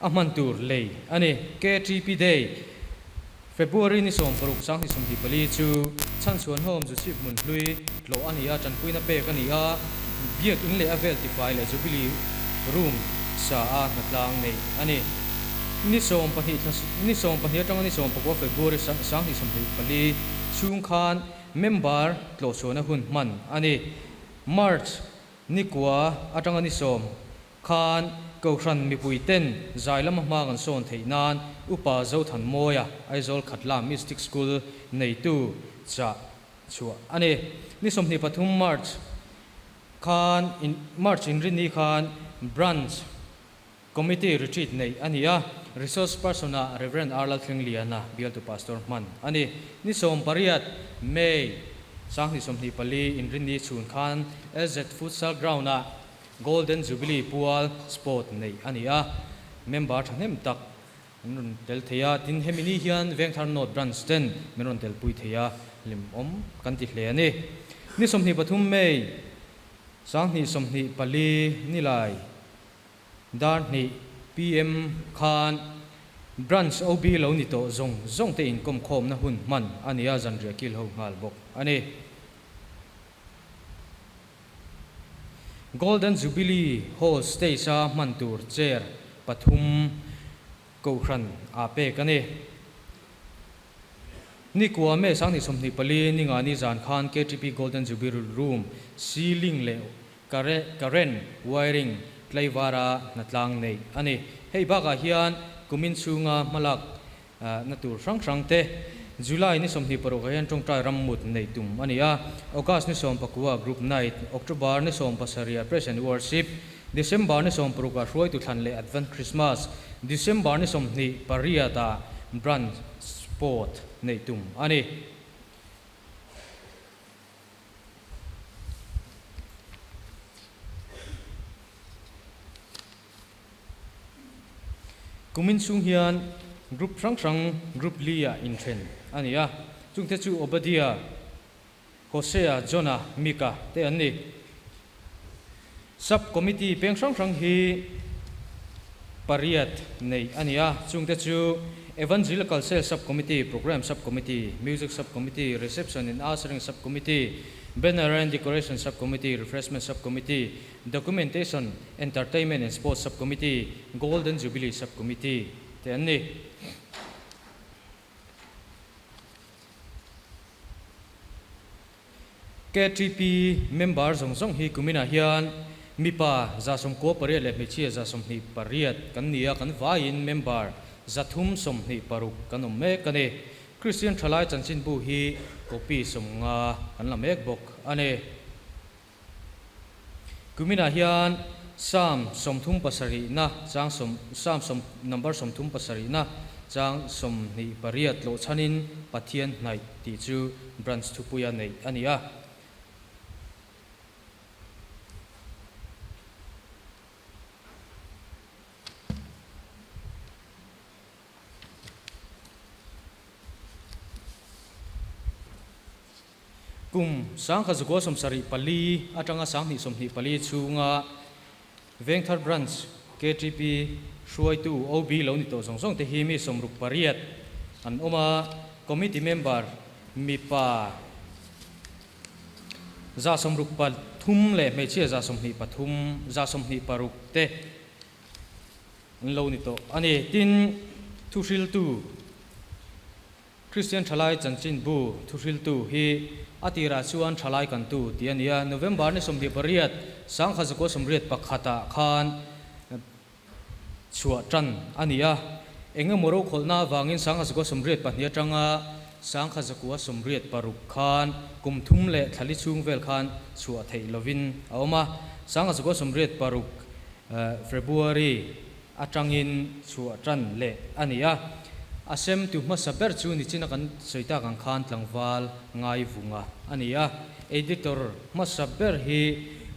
D: a hman tur lei a ni. KTP Day, February ni 16 2024 chu Chhanchhuan Home Zuchhip hmun hlui tlawh a ni a, tanpuina pek a ni a, biak in leh a vel tifai leh Jubilee Room sa a hnatlang neih a ni. Ni 12 thla ni 12 atanga ni 19 February 2024 chhung khan member tlawhchhuahna hun hman a ni. March ni kua atanga ni 10 khan Kohhran mipui ten zai lama hma kan sawn theih nan Upa Zothanmawia Aizawl Khatla Mystic School neitu chah chhuah a ni. Ni 23 March khan in March inrinni khan Branch Committee Retreat neih a ni a, Resource Person ah Rev. R. Lalthlengliana bialtu Pastor hman a ni. Ni 18 May 2024 inrinni chhun khan LZ Futsal Ground ah Golden Jubilee pual sport neih a ni a, member thahnem tak an rawn tel thei a, tin hemi ni hian Vengthar North Branch ten min rawn telpui thei a, hlimawm kan ti hle a ni. Ni 23 May 2024 nilai dar 2 PM khan Branch OB lo ni tawh zawng zawng te inkawm khawmna hun hman a ni a, zanriah kil ho nghal bawk a ni. Golden Jubilee Hall stage-a hman tur chair pathum Kohhran ah pek a ni. Ni kua May 2024 ni nga ni zan khan KTP Golden Jubilee Room ceiling leh current wiring tlaivara hnatlang neih a ni. Hei bakah hian kumin chhunga hmalak na tur hrang hrang te July ni 26 ah hian tawngtai ram mut nei tum a ni a, August ni 19 Group Night, October ni 17 ah Praise and Worship, December ni 16 ah Hruaitu Thlan leh Advent Christmas, December ni 28 ah Branch Sport neih tum a ni. Kumin chhung hian group hrang hrang group li ah inthen a ni a, chungte chu Obadiah, Hosea, Jonah, Mika te an ni. Sub committee peng hrang hrang hi pariat neih a ni a, chungte chu Evangelical Cell Sub Committee, Programme Sub Committee, Music Sub Committee, Reception and Ushering Sub Committee, Banner and Decoration Sub Committee, Refreshment Sub Committee, Documentation, Entertainment and Sports Sub-Committee, Golden Jubilee Sub-Committee te an ni. KTP member zawng zawng hi kuminah hian mipa 98 leh hmeichhia 28 kan ni a, kan vaiin member 326 kan awm mek a ni. Kristian Thalai Chanchinbu hi copy 50 kan la mek bawk a ni. Kuminah hian Psalm 37 na chang sawm Psalm sawm number 37 na chang 28 tlawh chhanin Pathian hnaih tih chu branch thupuia neih a ni a. Kum 1974 atanga 2024 chhunga Vengthar Branch KTP hruaitu OB lo ni tawh zawng zawng te hi mi 68 an awm a, Committee member mipa. 63 leh hmeichhia 23, 26 te an lo ni tawh a ni. Tin, thuhriltu, Kristian Thalai Chanchinbu thuhriltu hi a tirah chuan Thalai Kantu tih a ni a, November ni 28, 1981 ah khan chhuah tan a ni a, eng emaw rokhawlhna avangin 1982 atanga 1986 khan kum thum leh thlali chhung vel khan chhuah theih lovin a awm a, 1986 February atangin chhuah tan leh a ni a, a semtu hmasa ber chu nichina kan sawi tak ang khan tlangval Ngaivunga a ni a, editor hmasa ber hi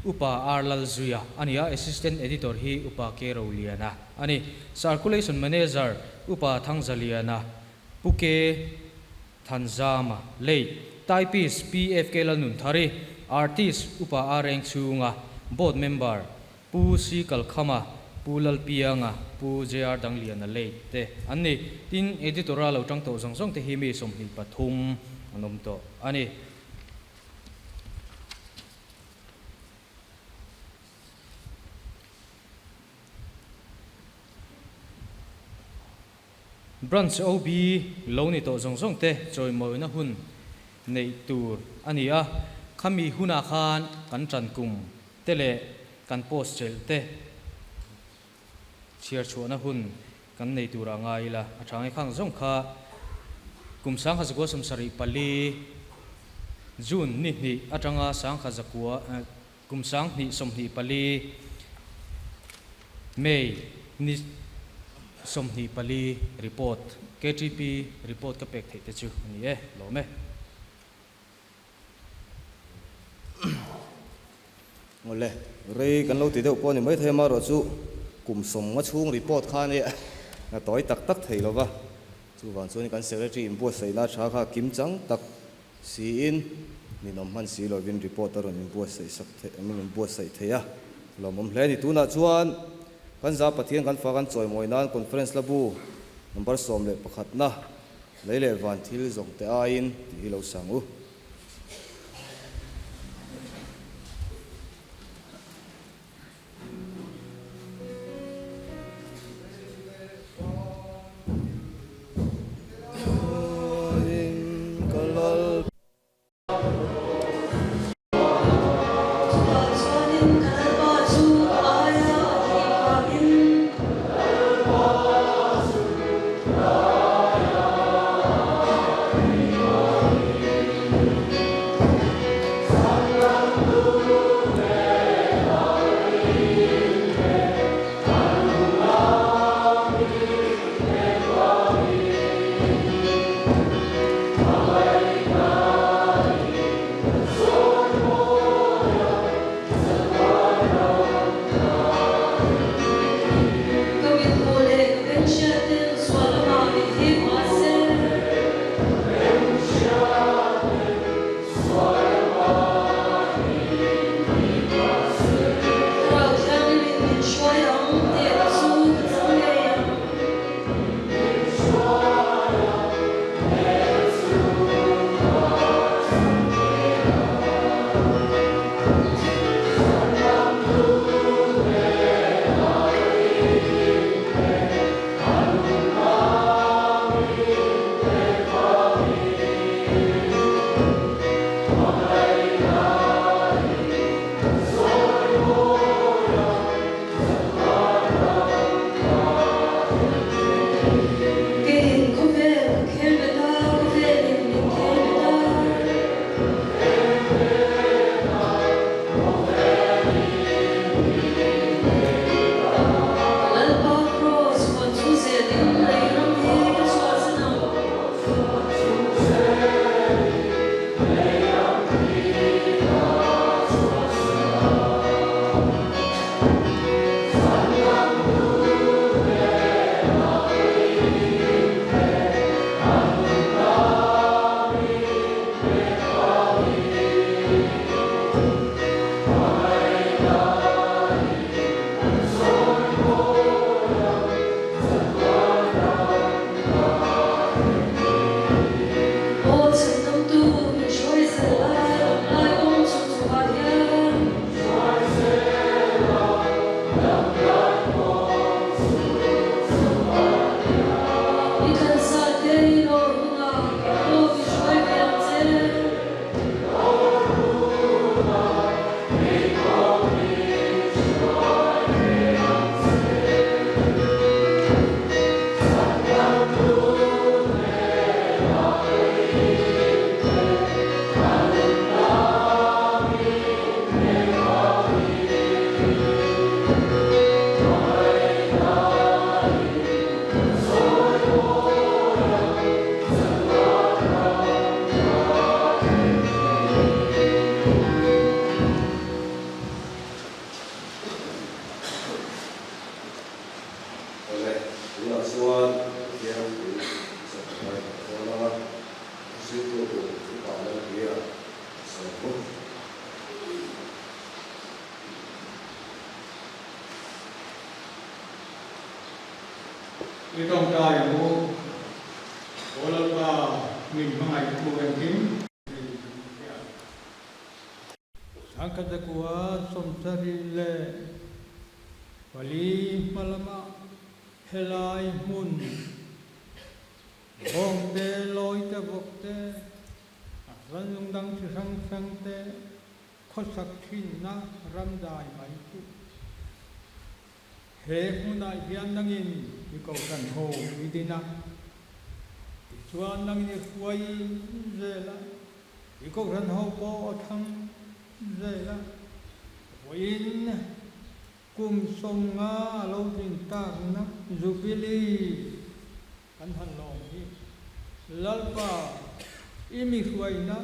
D: Upa R Lalzuia a ni a, Assistant Editor hi Upa K Roliana a ni. Circulation Manager Upa Thangzaliana, Pu K Thanzama, late, Typist PFK Lalnunthari, Artist Upa R Engchhunga, Board Member Pu C Kalkhama, Pu Lalpianga, Pu JR Dangliana, late, te an ni. Tin, Editor-a lo tang tawh zawng zawng te hi mi 23 an awm tawh a ni. Branch OB lo ni tawh zawng zawng te chawimawina hun neih tur a ni a, khami hunah khan kan tan kum te leh kan post chelh te chhiar chhuahna hun kan nei turah ngai ila a tha nge khang zawng kha kum 1974 June ni hnih atanga sangkha zakua kum 2024 May ni 24 report KTP report ka pek theih te chu a ni e lawm e.
A: Awle, rei kan lo ti deuh pawh a ni maithei amaherawh chu kum 50 chhung report kha nia a tawi tak tak thei lo va, chuvang chuan kan secretary inbuatsaihna tha kha kim chang tak siin ninawm hman si lovin report a rawn inbuatsaih sak theih an rawn inbuatsaih thei a, lawmawm hle a ni. Tunah chuan kan za Pathian kan fa kan chawimawi nan conference la bu number 11 na lei leh van thil zawng te aiin tih hi lo sang u.
E: Chutah chuanin ka Lalpa chu ka aia a thih vangin.
A: Pathian thu chawhmeh kan dawn ang a, thuhriltu tur Upa Lalpuia a sawi bawk.
F: I tawngtai ang u, Aw Lalpa, min hmangaihtu engkim. Sangkhatakua 74 hma lama helai hmun bawngte, lawite, vawkte, a rannung dang chi hrang hrangte khawsak thinna ram dai mai chu he hmunah hian nangin i kohhran ho i din a, tichuan nangin i hruai zel a. I kohhran ho pawh a thang zel a, vawiin kum 50 a lo tlin takna Jubilee kan han lawm hi. Lalpa, i mi hruaina,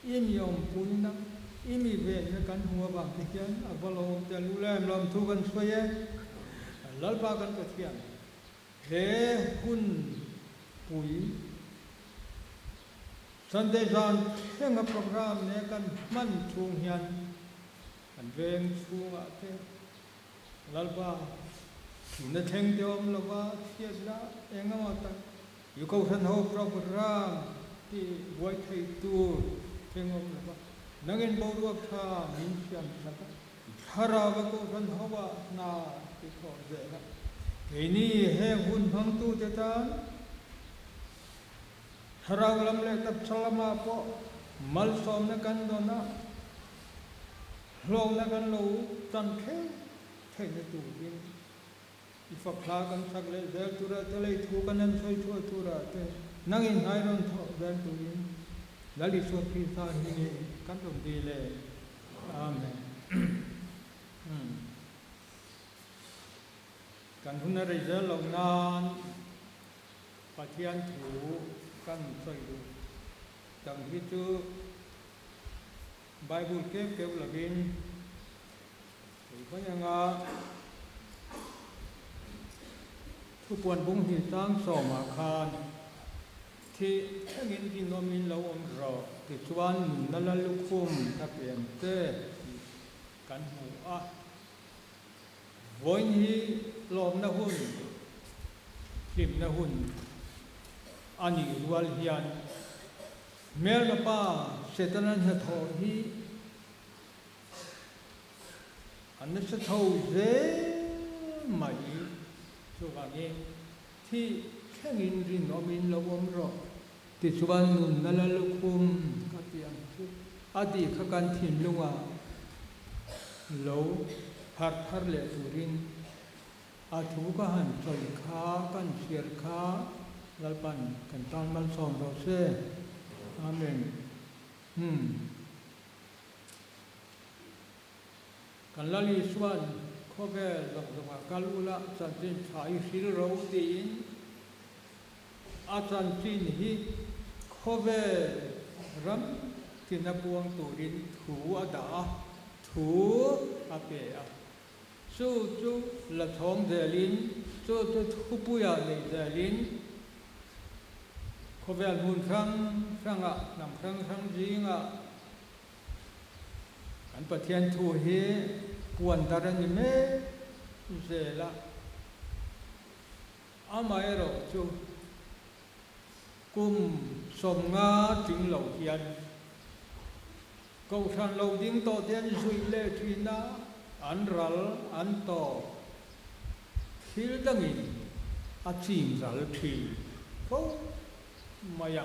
F: i mi awmpuina, i mi venna kan hmu avang te hian a va lawm tel u lem lawmthu kan sawi e. Lalpa kan Pathian, he hun pui Sunday zan thlenga program nen kan hman chhung hian kan veng chhungah te Lalpa thihna thleng te awm lova chhiatna eng emaw tak i kohhran ho program tih buai thei tur thleng awm lova nangin boruak tha min siam sak a, i thlarau a kohhran ho ah hna ti thawh zel a, keini heng hun hmangtute tan Thlarau lam leh taksa lamah pawh malsawmna kan dawn a, hlawkna kan lo chan theuh theihna turin i fakhla kan sak leh zel tura te lei thu kan han sawi chhuah tura te nangin hnai rawn thawh zel turin Lal Isua Krista hmingin kan rawn dil e. Amen. Kan hun a rei zel loh nan Pathian thu kan sawi duh dang hi chu Bible keuh keuh lovin thei mai anga thupuan bung hnih chang sawmah khan thih thlengin rinawmin lo awm rawh tichuan nunna la lukhum ka pian che tih kan hmu a. Vawiin hi lawmna hun, hlimna hun a nih rual hian hmelma pa Setana hnathawh hi a nasa tho zel mai. Chuvangin thih thlengin rinawmin lo awm rawh. Tichuan nunna la lukhum ka ti ang chu a tih kha kan thinlungah lo harh thar leh turin a thu ka han sawi kha kan chhiar kha Lalpan kan tan malsawm rawh se. Amen. Umm. Kan Lal Isuan khawvel zawng zawngah kal ula chanchin tha i hril ro tiin A chanchin hi khawvel ram tina puang turin thu a dah a, thu a pe a. Chu chu la chhawng zelin, chu chu thupuia nei zelin khawvel hmun hrang hrangah, hnam hrang hrang zingah kan Pathian thu hi puan dar a ni mek zel a. Amaherawh chu kum 50 tling lo hian Kohhran lo ding tawh te an zuih leh thin a, an ral an tawp thil dangin a chim ral thin fo mai a.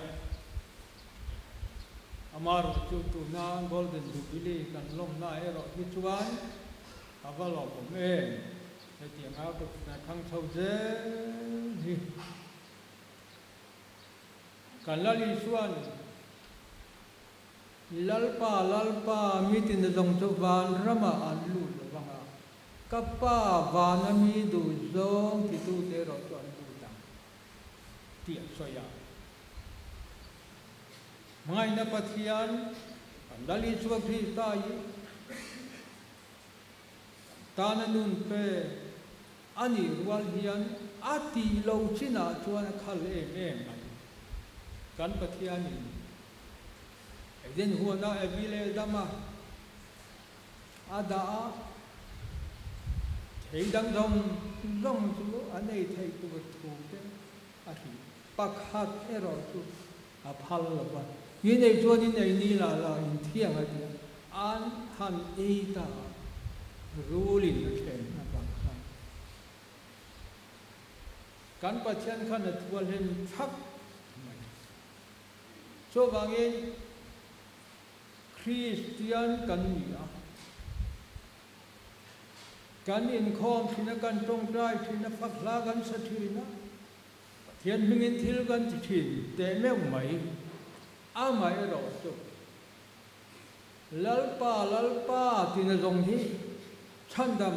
F: Amaherawh chu tuna Golden Jubilee kan lawmna erawh hi chuan a va lawmawm em? Hetiang a ka hna thang chho zel hi kan Lal Isuan Lalpa Lalpa mitin zawng chu van ramah an lut lo vang a, ka Pa vana mi duh zawng titute erawh chu an lut ang tih a sawi a. Hmangaihna Pathian kan Lal Isua Krista i Tana nun pe a nih rual hian A tih loh chinah chuan a khal em em mai. Kan Pathianin Eden huana Evi leh Adama a dah a, thei dang zawng zawng chu an ei theih tur thu te a hrih. Pakhat erawh chu a phal lo va, I nei chuan i nei ni lah lah in thiang a ti a, an han ei ta a, rulin a thlen avang khan. Kan Pathian khan a thual hlen thak mai. Chuvangin Kristian kan ni a, kan inkhawm thin a, kan tawngtai thin a, fak hla kan sa thin a, Pathian hmingin thil kan ti thin teh meuh mai. Amaherawh chu Lalpa, Lalpa tina zawng hi chhandam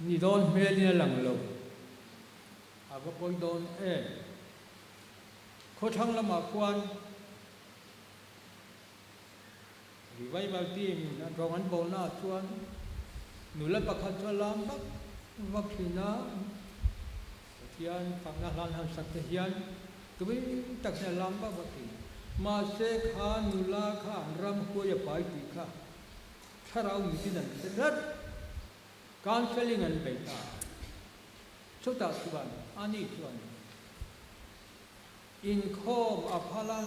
F: Ni dawn hmelin a lang lo. A va pawi dawn em? Khawthlang lamah khuan Revival team an rawng an bawlnaah chuan nula pakhat chu a lam vak vak thin a, Pathian fakna hlan han sak te hian tui tak hian a lam vak vak thin. Mahse kha nula kha an ram huai a pai tih kha Thlarau mitin an hre tlat. Counselling an bei ta. Chutah chuan ani chuan inkhawm a phal a,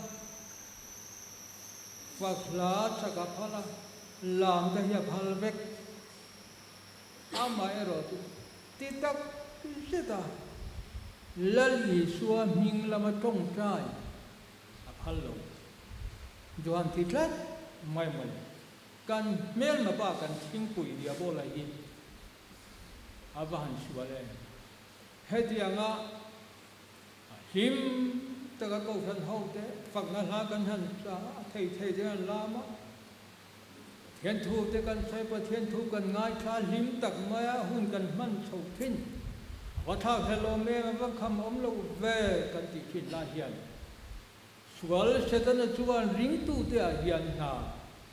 F: fak hla chak a phal a, lam te hi a phal vek. Amaherawh chu ti tak zet a Lal Isua hming lama tawngtai a phal lo. Johan ti tlat mai mai. Kan hmelma pa kan thingpui diabola hi a va han sual em? Hetianga hlim taka kohhran ho te fakna hla kan han sa a, thei thei te an lam a, Pathian thu te kan sawi, Pathian thu kan ngaithla hlim tak mai a, hun kan hman chho thin. A va thlak hlel awm em, a va kham awm lo ve kan tih thin lai hian Sual Setana chuan ringtute ah hian hna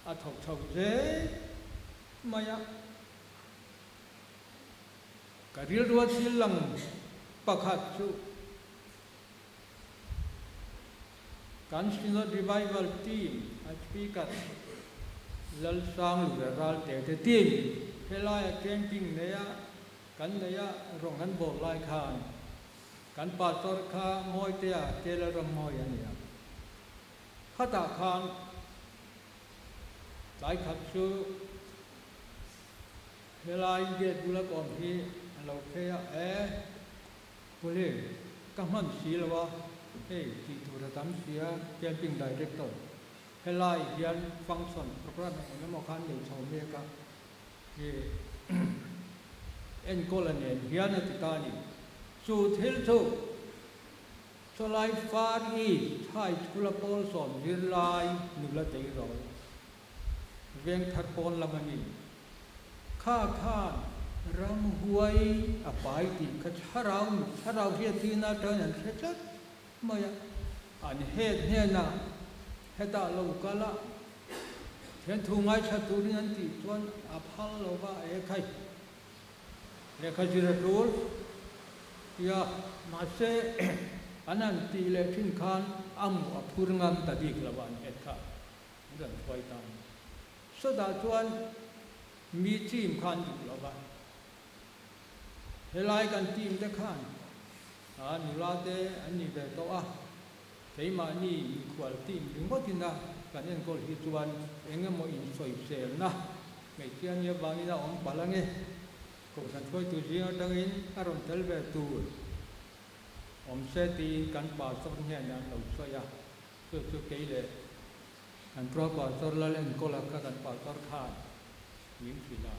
F: a thawk chho zel mai a. Ka rilrua thil lang pakhat chu kan Synod Revival Team a Speaker Lalsang Lura Ralte te team helaia camping neia kan neia rawng an bawl lai khan Kan pastor kha Mawitea Kela Rammawi a ni a. Khatah khan tlai khat chu helai gate bula ka awm hi a lo phei a, E Puli, ka hman si lo a, hei tih tur a tam si a, camping director helai hian function programme eng emaw khan nei chho mek a, hi enkawl a nen hian a ti ta a ni. Chu thil chu chawlai Far East High School-a pawl sawm zirlai nula tleirawl veng thar pawn lam a ni. Kha khan ramhuai a pai tih kha thlarau thlarau hriattirna atangin an hre tlat mai a. An head hnenah hetah lo kal a, Thian thu ngaithla turin an tih chuan a phal lo va, E khai, lehkha zir a tul tia mahse an han tih leh thin khan a mu a phur ngam ta bik lo a, an het kha an rawn thuai ta a ni. Sawtah chuan mi team kha an duh lo va, helai kan team te khan a nula te an ni ve tawh a, Keimahni mikhual team ringawt ina kan enkawl hi chuan eng emaw insawiselna hmeichhia nia vangin a awm palh ange. Kohhran hruaitu zing atangin a rawn tel ve tur awm se tiin kan pastor hnenah an lo sawi a, chu chu kei leh kan pro pastor Lal Enkawla kha kan pastor khan min hrilh a,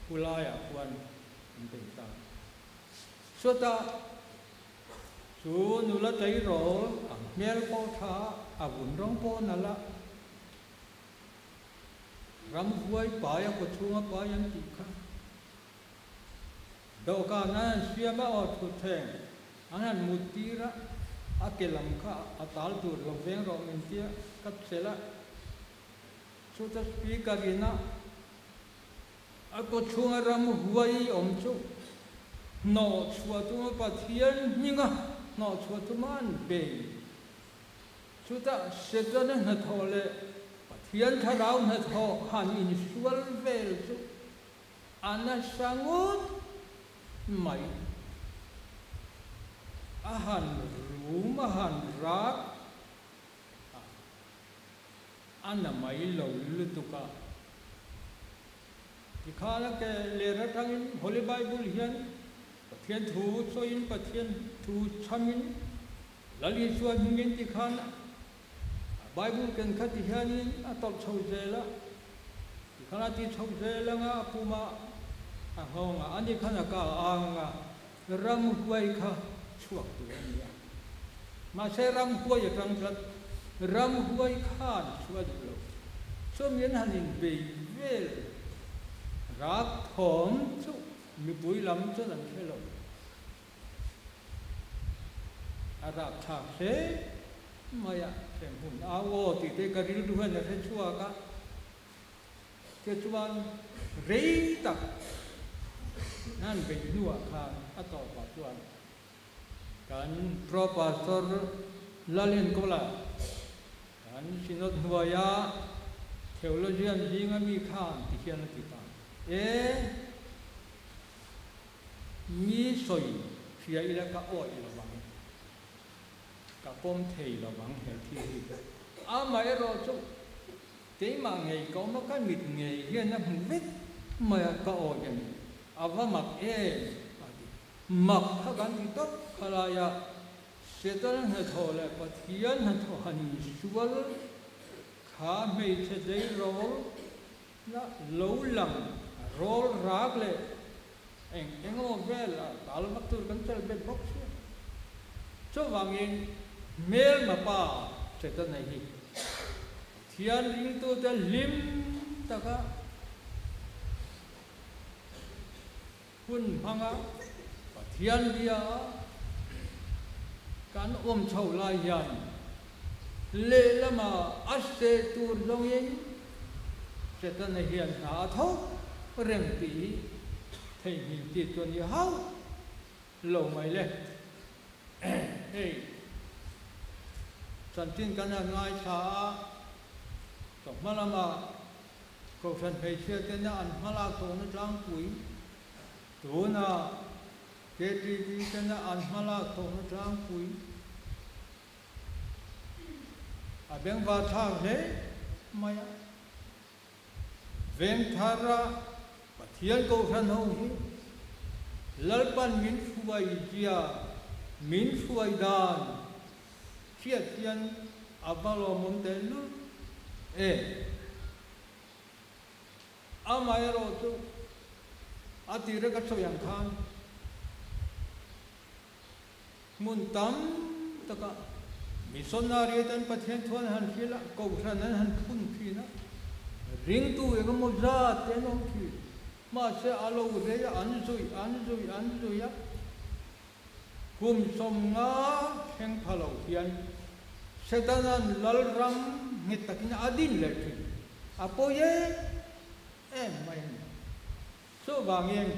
F: pu laiah khuan an bei ta. Chutah Chu nula tleirawl a hmel pawh tha a, a vun rawng pawh nalh a, ramhuai pai a kawchhunga pai an tih kha dawhkan an han siam a, aw thutthleng an han mut tir a, a ke lam kha a tal tur lo veng rawh min tia ka chelh a, chuta speaker in a a kawchhunga ramhuai awm chu. Hnawh chhuah tuma Pathian hminga hnawh chhuah tuma an bei. Chutah Setana hnathawh leh Pathian thlarau hnathawh han insual vel chu a nasa ngawt mai. A han rum, a han rak a, a na mai lo lutuk a. Tikhan a ke ler atangin Holy Bible hian Pathian thu sawiin Pathian thu chhamin Lal Isua hmingin tikhan a Bible ken kha ti hianin a tawlh chho zel a, tikhan a ti chho zel anga a puma a nghawng a, ani khan a ka ang a, ramhuai kha chhuak tur a ni a. Mahse ramhuai atang tlat, ramhuai khan chhuah duh lo. Chumi an han inbei vel rak thawm chu mipui lam chuan an hre lo. A rak thlak hle mai a, hrem hun au aw tih te ka rilru hian a hre chhuak a. Tichuan rei tak an bei hnuah khan a tawpah chuan Kan Pro Pastor Lalenkawla, kan Synod hnuaia theologian zinga mi khan ti hian a ti ta, E, mi sawi hria ila ka awih lo vang, ka pawm thei lo vang he thil hi. Amaherawh chu keimah ngei ka awm a, ka mit ngei hian a hmu vek mai a, ka awih a ni. A va mak em? a ti. Mak kha kan ti tawp khalai a, Setana hnathawh leh Pathian hnathawh han insual kha hmeichhe deirawl la lo lang rawl rak leh eng eng emaw vel a tal vak tur kan chelh bet bawk sia. Chuvangin hmelma pa Setana hi Pathian ringtute hlim taka Hun hmanga Pathian bia a kan awm chho lai hian lehlama a seh tur zawngin Setana hian hna a thawk reng tih hi theihnghilh tih chuan i hauh lo mai le. Hei chanchin kan han ngaithla a, chawhma lama Kohhran hmeichhia tena an hmalak tawhna tlangpui, tuna KTV tena an hmalak tawhna tlangpui a bengvar thlak hle mai a. Vengthara Pathian Kohhran ho hi Lalpan min hruai zia, min hruai dan Hriat hian a va lawmawm tehlul em? Amaherawh chu a tira ka sawi ang khan hmun tam taka missionary ten Pathian thu an han hrilh a, kohhran an han phun thin a, ringtu engemaw zat te an awm thin. Mahse a lo rei a, an zui, an zui, an zui a. Kum 50 thleng pha lo hian Setana'n lalram nghet takin a din leh thin. A pawi em em mai a ni. Chuvangin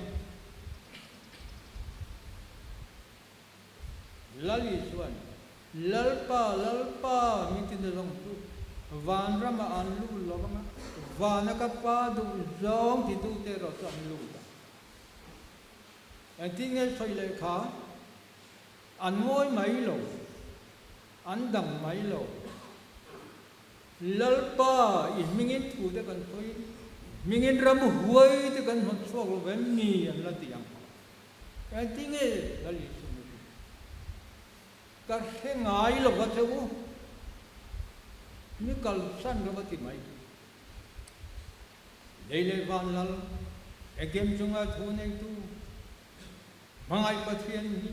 F: Lal Isua'n, Lalpa, Lalpa, min ti na zawng chu vanramah an lut lo vang a, vana ka Pa duh zawng titute erawh chu an lut ang. Engtin nge sawi leh kha? An ngawi mai lo, an dang mai lo. Lalpa, i hmingin thu te kan sawi, hmingin ram huai te kan hnawt chhuak lo vem ni an la ti ang. Engtin nge Lal Isua ni chu? Ka hre ngai lo va che u, ni kalsan lo va ti mai. Lei leh van lal, engkim chunga thu neitu, hmangaih Pathian hi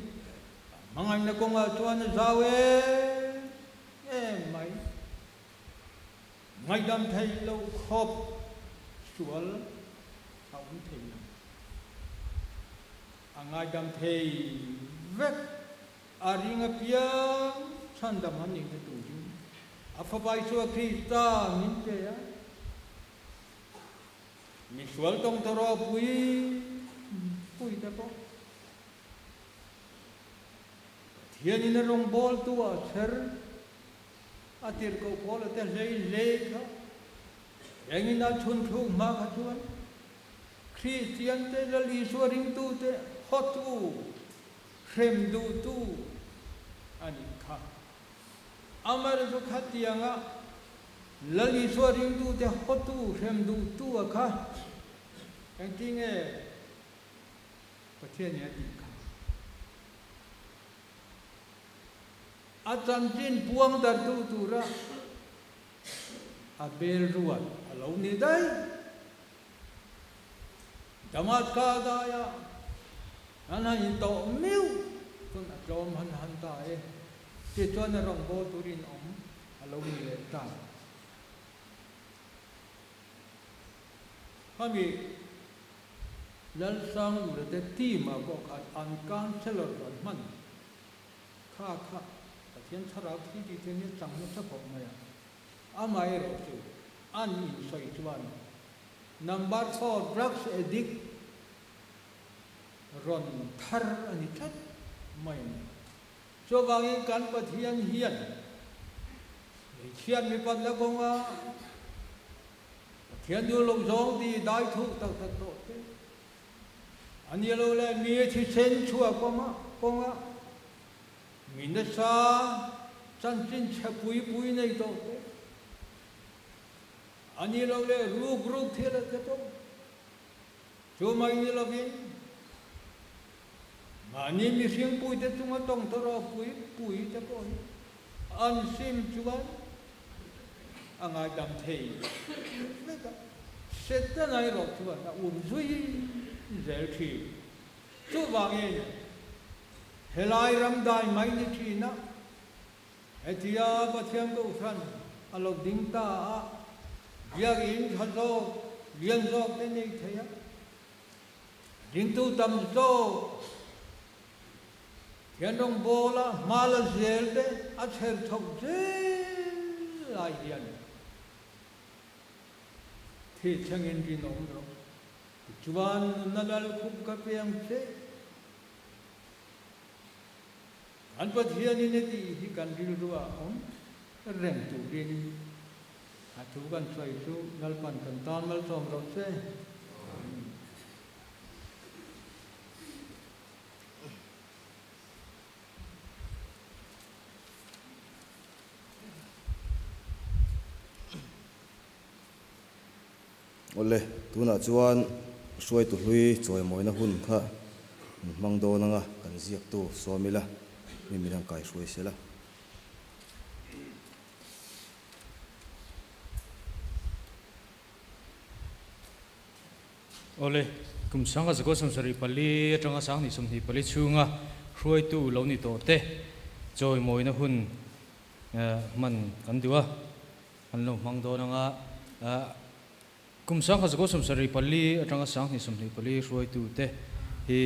F: a hmangaihna kawngah chuan a zau em em mai. Ngaihdam theih loh khawp sual a awm thei lo. A ngaidam thei vek. A ring apiang chhandam an nihna turin a Fapa Isua Krista min pe a. Misual tawngtaw ropui pui te pawh. Pathianin a rawngbawltu ah a chher a tirhkoh pawl a te hlei hlei kha engin a chhun thluk hma kha chuan Kristian te Lal Isua ringtu te hawtu hrem duhtu a nih kha. Amaherawhchu khatianga Lal Isua ringtu te hawtu hrem duhtu a kha engtinge Pathian in a tih kha. A chanchin puang dartu tura a bel ruat a lo ni daih. Damaska daia an han intawh miuh chuan a tlawm han han ta e. Tichuan a rawngbâwl turin awm a lo ni leh ta. Khami Lalsanglura te team ah pawh khan an councellor rawn hman kha kha Pathian thlarau thil tih chu ni chang nasa khawp mai a, amaherawh chu an insawi chuan number four drugs addict rawn thar a ni tlat mai a ni. Chuvangin kan Pathian hian hmeichhiat mipatna kawnga Pathian duh loh zawng ti dai thuk tak tak tawh te a ni lo le, mi thisen chhuah kawnga kawnga mi nasa chanchin chhe pui pui nei tawh te a ni lo le, ruk ruk thil a che tawh chu mai ni lovin mahni mihring puite chunga tawng tawrh pui pui te pawh hi An sim chuan a ngaidam thei vek a, Setana erawh chuan a um zui zel thin. Chuvangin helai ram dai mai ni thin a, hetia Pathian Kohhran a lo ding ta a, biakinn tha zawk, lian zawk te nei thei a, dingtu tam zawk, Thian rawngbawla hma la zel te a chher chhoh zel lai hian thi thlengin rinawm rawh. Tichuan nunna lal khup ka piang che. Kan Pathianin a tih hi kan rilru ah awm reng turin a thu kan sawi chu Lalpan kan tan malsawm rawh se. Amen.
A: Awle, tunah chuan hruaitu hlui chawimawina hun kha min hmang dawn anga kan ziaktu sawm ila, mi min han kaihruai sela.
D: Awle, kum sanga zakua 74 atanga 2024 chhunga hruaitu lo ni tawh te chawimawina hun hman kan duh a, an lo hmang dawn anga kum sanga zakua 74 atanga 2024 hruaitu te hi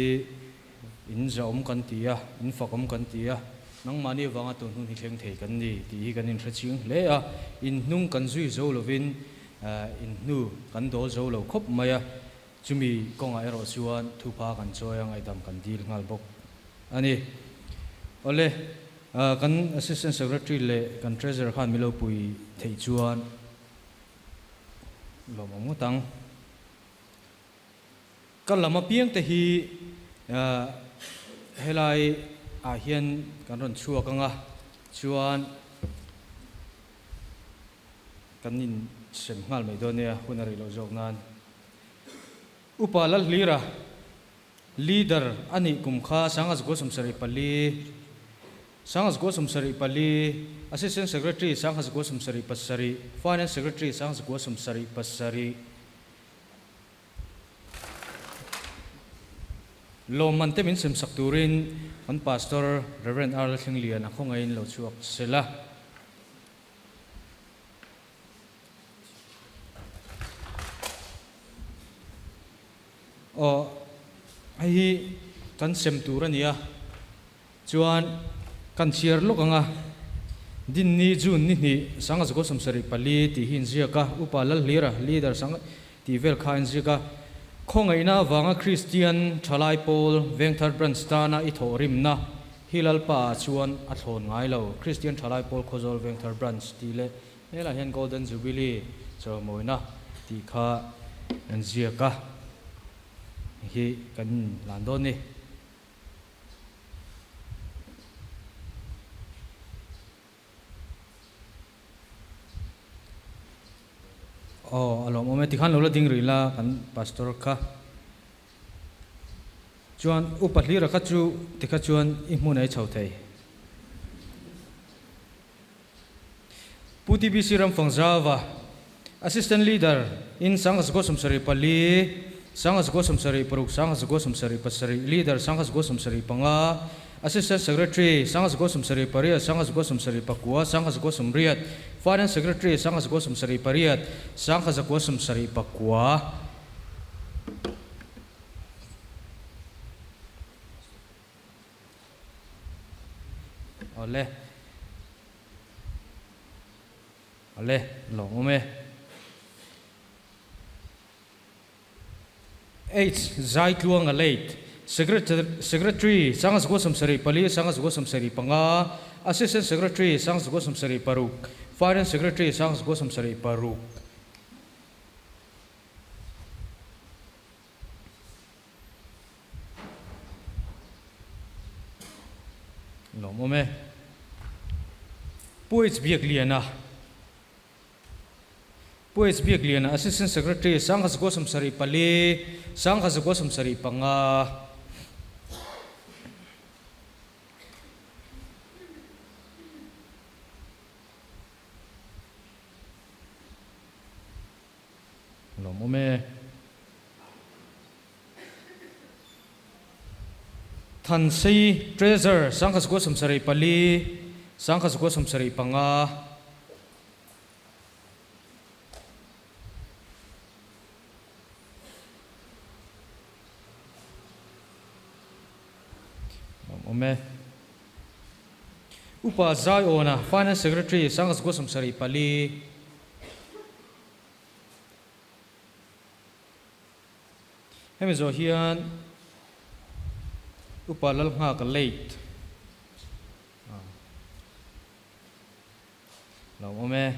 D: in zahawm kan ti a, in fakawm kan ti a, nangmahni avanga tun hun hi thleng thei kan ni tih hi kan inhrechiang hle a, in hnung kan zui zo lovin In hnu kan dawl zo lo khawp mai a, chumi kawngah erawh chuan thupa kan chawi a, ngaihdam kan dil nghal bawk a ni. Awle, kan Assistant Secretary leh kan Treasurer khan min lo pui theih chuan lawmawm ngawt ang. Ka lam apiang te hi helai ah hian kan rawn chhuak ang a, chuan Kan in sem nghal mai dawn nia, hun a rih loh zawk nan. Upa Lalhlira, Leader a nih kum kha 1974, 1974, Assistant Secretary 1977, Finance Secretary 1977. Lawmman te min semsak turin kan Pastor Rev. R. Lalthlenglian a khawngaihin lo chhuak sela. Aw, hei hi kan sem tur a ni a, chuan kan chhiar lawk ang a, Dinni June ni hnih Sangazakaw 74 tih hi inziak a, Upa Lalhlira, Leader Sang tih vel kha a inziak a, Khawngaihna avanga Kristian Thalai Pawl Vengthar Branch tana i thawhrimna. hi Lalpa ah chuan a thlawn ngai lo. Kristian Thalai Pawl Khawzawl Vengthar Branch tih leh helah hian Golden Jubilee chawimawina tih kha an ziak a, hi kan inhlan dawn ni. Aw a lawmawm e, tikhan lo la ding rih la kan pastor kha. Chuan upa hlira kha chu tikha chuan i hmun ei chho thei. Pu TBC Ramfangzauva, Assistant Leader in Sangha 74, Sangha 76, Sangha 77, Leader Sangha 75, Assistant Secretary Sangha 78, Sangha 79, Sangha 80, Finance Secretary Sangha 78, Sangha 79. Awle. Awle, lawmawm e. H. Zaitluanga Late, Secretary, Secretary, Sangha 74, Sangha 75, Assistant Secretary, Sangha 76, Finance Secretary, Sangha 76. Lawmawm e. Pu H Biakliana Pu H Biakliana Assistant Secretary Sangha 74, Sangha 75. Lawmawm e. Thansei Treasure 1974, 1975. Lawmawm e. Upa Zaiawna Finance Secretary 1974. Hemi zawh hian Upa Lalnghaka late lo awm e.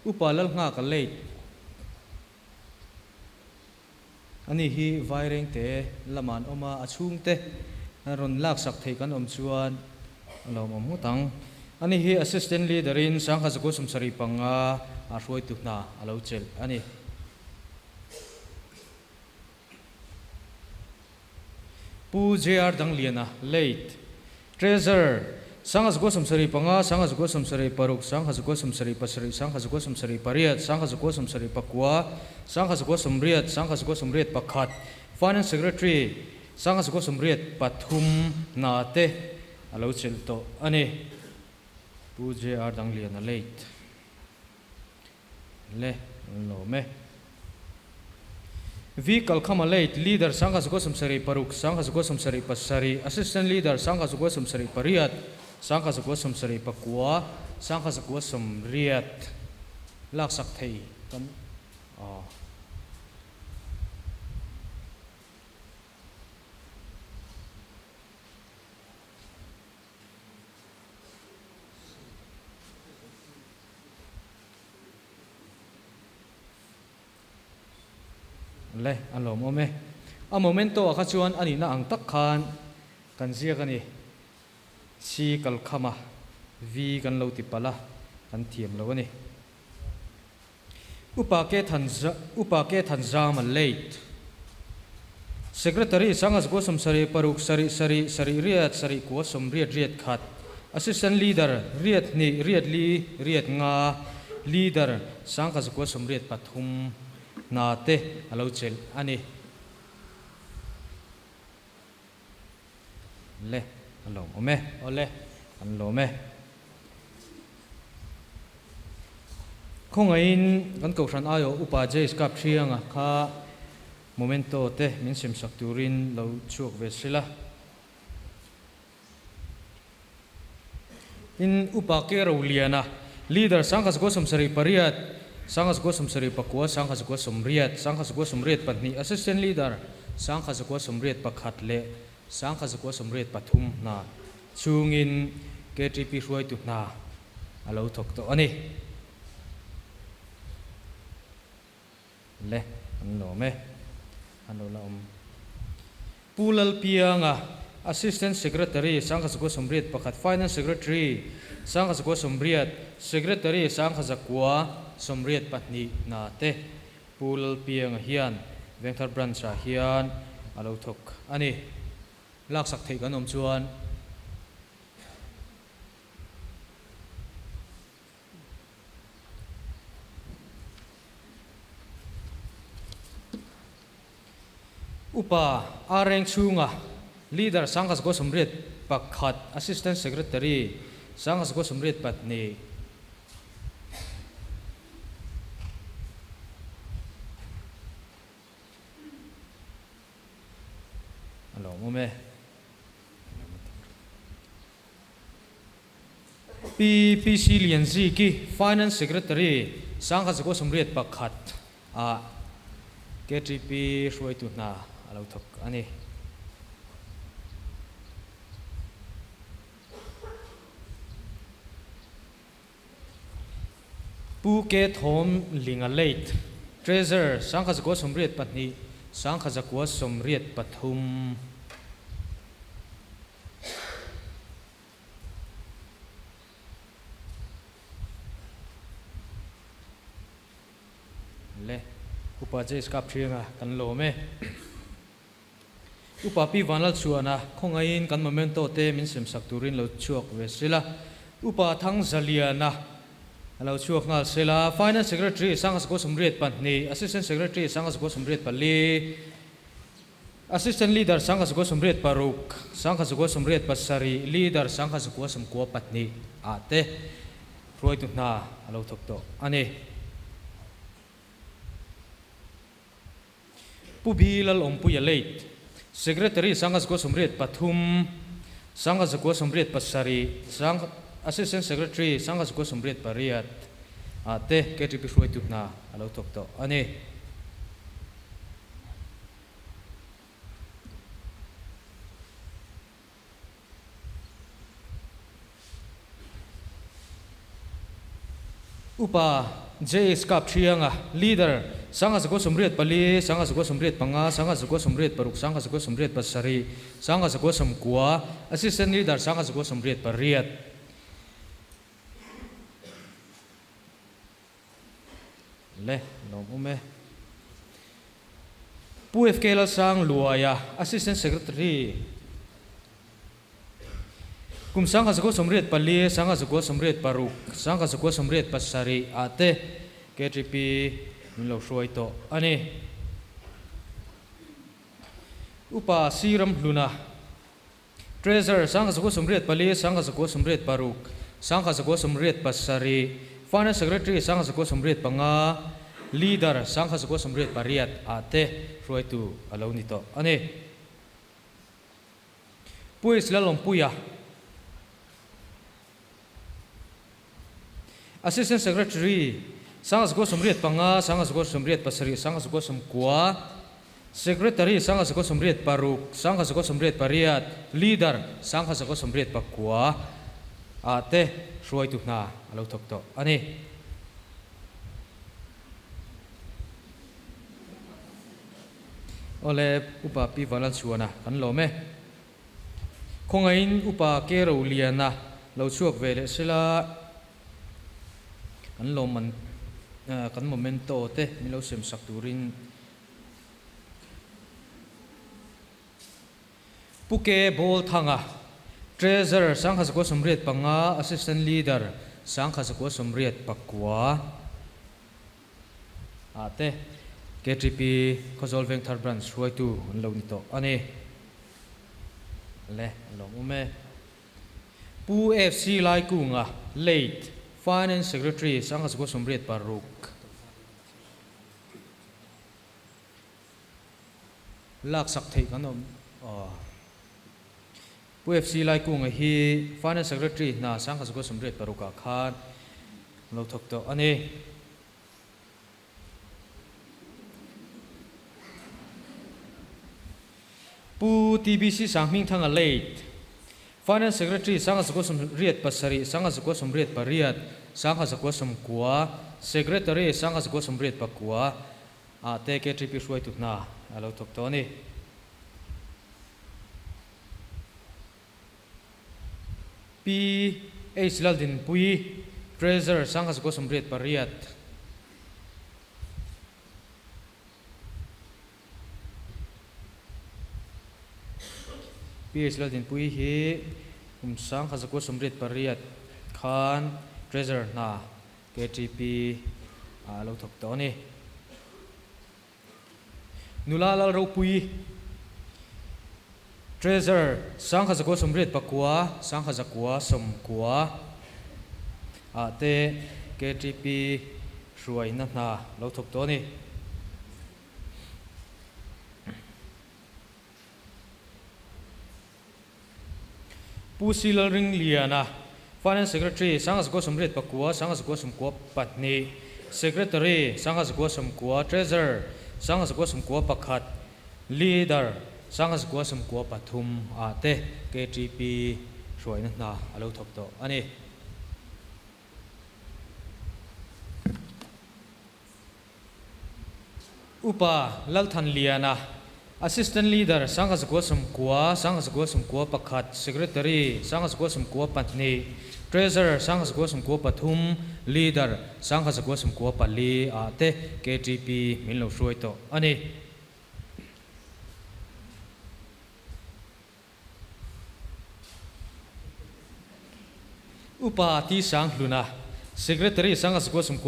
D: Upa Lalnghaka late ani hi Vairengte lamah an awm a, a chhungte rawn laksak thei kan awm chuan a lo awm ngawt ang. Ani hi Assistant Leader in 1975 a hruaitu hna a lo chelh a ni. Pu JR Dangliana, late, Treasurer, 1975, 1976, 1977, 1978, 1979, 1980, 1981, Finance Secretary, 1983 hna te a lo chelh tawh a ni. Pu JR Dangliana, late. Le, an lawm e. V Kalkhama Late, Leader 1976, 1977, Assistant Leader 1978, 1979, 1980 laksak thei kan aw. Le, a lawmawm e. A momento ah kha chuan a nihna ang tak khan kan ziak a ni. C kalkhama V kan lo ti palh a, kan thiam lo a ni. Upa Ke Than Upa Ke Than Zama late. Secretary Sangha Zakua 76 sarih sarih sarih riat sarih kua sawmriat riat khat Assistant Leader riat hnih riat li riat nga Leader Sangha Zakua 93 hna te a lo chelh a ni. Le, a lawmawm e. Awle, an lawm e. Khawngaihin kan Kohhran aiawh Upa Jace Kapthianga kha momento te min semsak turin lo chhuak ve sela. Tin, Upa Ke Roliana, Leader 1978, 1979, 1980, 1982, Assistant Leader 1981 leh 1983 hna chhungin KTP hruaitu hna a lo thawk tawh a ni. Le, an lawm e. An lo la awm. Pu Lalpianga, Assistant Secretary, Sangkha 81, Finance Secretary, Sangkha 80, Secretary, Sangkha 982 hna te Pu Lalpianga hian Vengthar Branch-ah hian a lo thawk a ni. Laksak theih kan awm chuan. Upa a reng chhunga Leader 1981, Assistant Secretary 1982. A lawmawm e. Pi PC Lianziki, Finance Secretary, 1981 ah KTP hruaitu hna a lo thawk a ni. Pu Ke Thawm Linga Late, Treasurer, 1992, 1993. Le, Upa Jace kap thianga kan lawm e. Upa Pi Vanlalchhuana khawngaiin kan memento te min semsak turin lo chhuak ve sela. Upa Thangzaliana a lo chhuak nghal sela. Finance Secretary 1982, Assistant Secretary 1984, Assistant Leader 1986, 1987, Leader 1992 ah te hruaitu hna a lo thawk tawh a ni. Pu Bi Lalawmpuia Late, Secretary 1983, 1987, Assistant Secretary 1988 ah te KTP hruaitu hna a lo thawk tawh a ni. Upa JS Kapthianga, Leader, 1984, 1985, 1986, 1987, 1990, Assistant Leader, 1998. Le, lawm awm e. Pu FK Lalsang Luaia, Assistant Secretary, kum 1984, 1986, 1987 ah te KTP min lo hruai tawh a ni. Upa C Ramhluna, Treasurer, 1984, 1986, 1987, Finance Secretary, 1985, Leader, 1988 ah te hruaitu a lo ni tawh a ni. Pu H. Lalawmpuia, Assistant Secretary, 1985, 1987, 1990, Secretary, 1986, 1988, Leader, 1989 ah te hruaitu hna a lo thawk tawh a ni. Awle, Upa Pi Vanlalchhuana kan lawm e. Khawngaihin Upa Ke Roliana lo chhuak ve leh sela kan lawmman kan momento te min lo sem sak turin Pu Ke Bawlthanga, Treasurer 1985, Assistant Leader 1989 ah te KTP Khawzawl Vengthar Branch hruaitu an lo ni tawh a ni. Le, a lawm awm e. Pu FC Laikunga, Late, Finance Secretary, 1986. Laksak theih kan awm aw. Pu FC Laikunga hi Finance Secretary hna 1986 ah khan lo thawk tawh a ni. Pu TBC Sanghmingthanga Late. Finance Secretary 5807, 5808, 5909, Secretary 5989 ah te KTP hruaitu hna a lo thawk tawh a ni. Pi H Laldinpuii, Treasurer 5908. PH Laldinpuii hi kum 1998 khan Treasurer hna KTP ah a lo thawk tawh a ni. Nula Lalropuii, Treasurer 1989, 1990 ah te KTP hruaina hna lo thawk tawh a ni. Pu Si Lalringliana, Finance Secretary, 1989, 1992, Secretary, 1990, Treasurer, 1991, Leader, 1993 ah te KTP hruaina hna a lo thawk tawh a ni. Upa Lalthanliana, Assistant Leader, 1990, 1991, Secretary, 1992, Treasurer, 1993, Leader, 1994 ah te KTP min lo hruai tawh a ni. Upa Ti Sanghluna, Secretary 1991,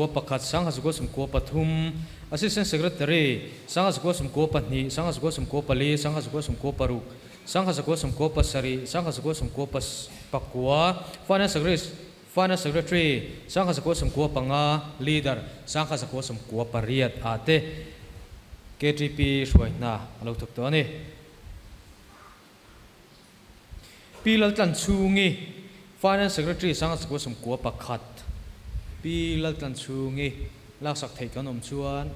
D: 1993, Assistant Secretary 1992, 1994, 1996, 1997, 1999, Finance Finance Secretary 1995, Leader 1998 ah te KTP hruai hna a lo thawk tawh a ni. Pi Laltlanchhungi, Finance Secretary 1991. Pi Laltlanchhungi laksak theih kan awm chuan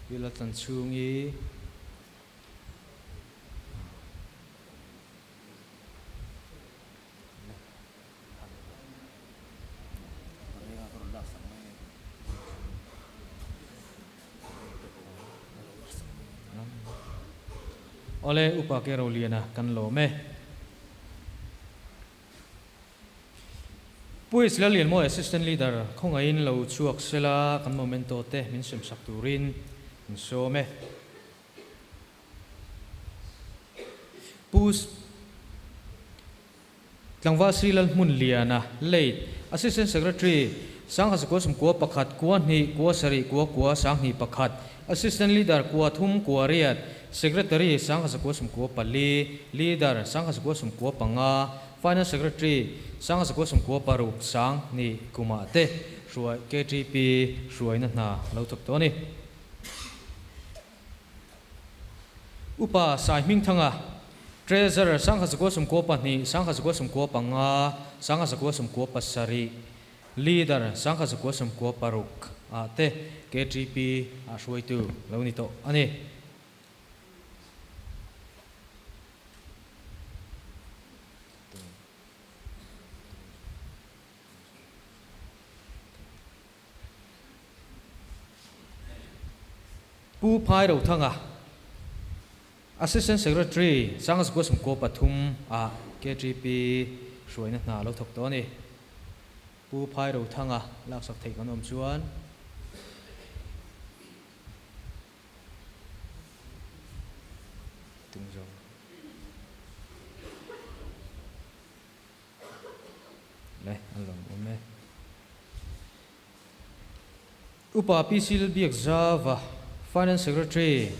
D: Pi Laltlanchhungi. Awle Upa Ke Roliana kan lawm e. Pu Israel Lianmawi Assistant Leader khawngaihin lo chhuak sela kan momento te min semsak turin min sawm e. Pu Tlangval Sri Lalhmunliana, late, Assistant Secretary, 1991, 2, 2, 9, 21, Assistant Leader, 3, 8, Secretary, 1994, Leader, 1995, Finance Secretary, 1996, sang hnih kumah te hruai KTP hruaina hna a lo thawk tawh a ni. Upa Saihmingthanga, Treasurer, 1992, 1995, 1997, Leader, 1996 ah te KTP ah hruaitu lo ni tawh a ni. Pu Phai Rothanga, Assistant Secretary, 1993 ah KTP hruaina hna lo thawk tawh a ni. Pu Phai Rothanga laksak theih kan awm chuan. Le an lawm awm e. Upa PC Lalbiakzava, Finance Secretary,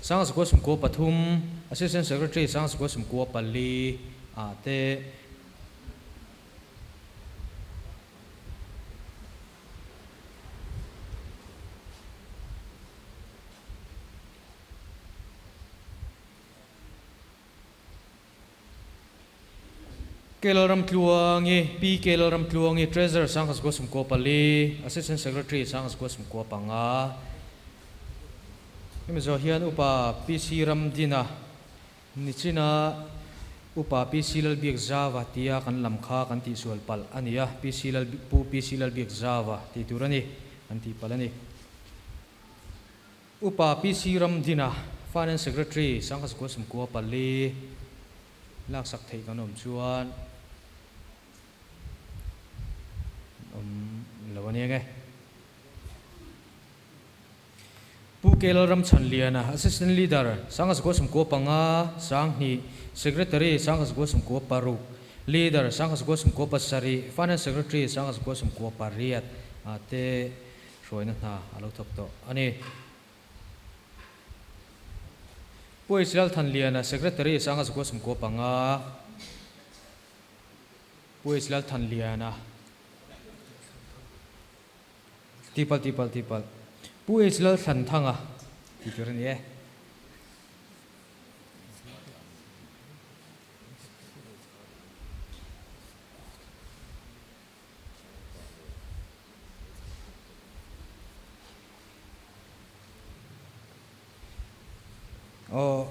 D: 1993, Assistant Secretary, 1994 ah te. K Lalramtluangi, Pi K Lalramtluangi, Treasurer 1994, Assistant Secretary 1995. Hemi zawh hian Upa PC Ramdina, Nichina Upa PC Lalbiakzava tia kan lam kha kan tihsual palh a ni a, PC Lal Pu PC Lalbiakzava tih tur a ni, kan tih palh a ni. Upa PC Ramdina, Finance Secretary, Sangha Sakua Sumkua pali laksak theih kan awm chuan awm lo a ni ang e. Pu K Lalramchhanliana, Assistant Leader, Sangha Sumkua panga, Sanghnih, Secretary, Sangha Sumkua paruk, Leader, Sangha Sumkua pasarih, Finance Secretary, Sangha Sumkua pariat ah te hruaina hna a lo thawk tawh a ni. Pu H Lalthanliana, Secretary, Sangha Sumkua panga, Pu H Lalthanliana, Tipalh tipalh tipalh. Pu H Lalthlanthanga tih tur a ni e. Aw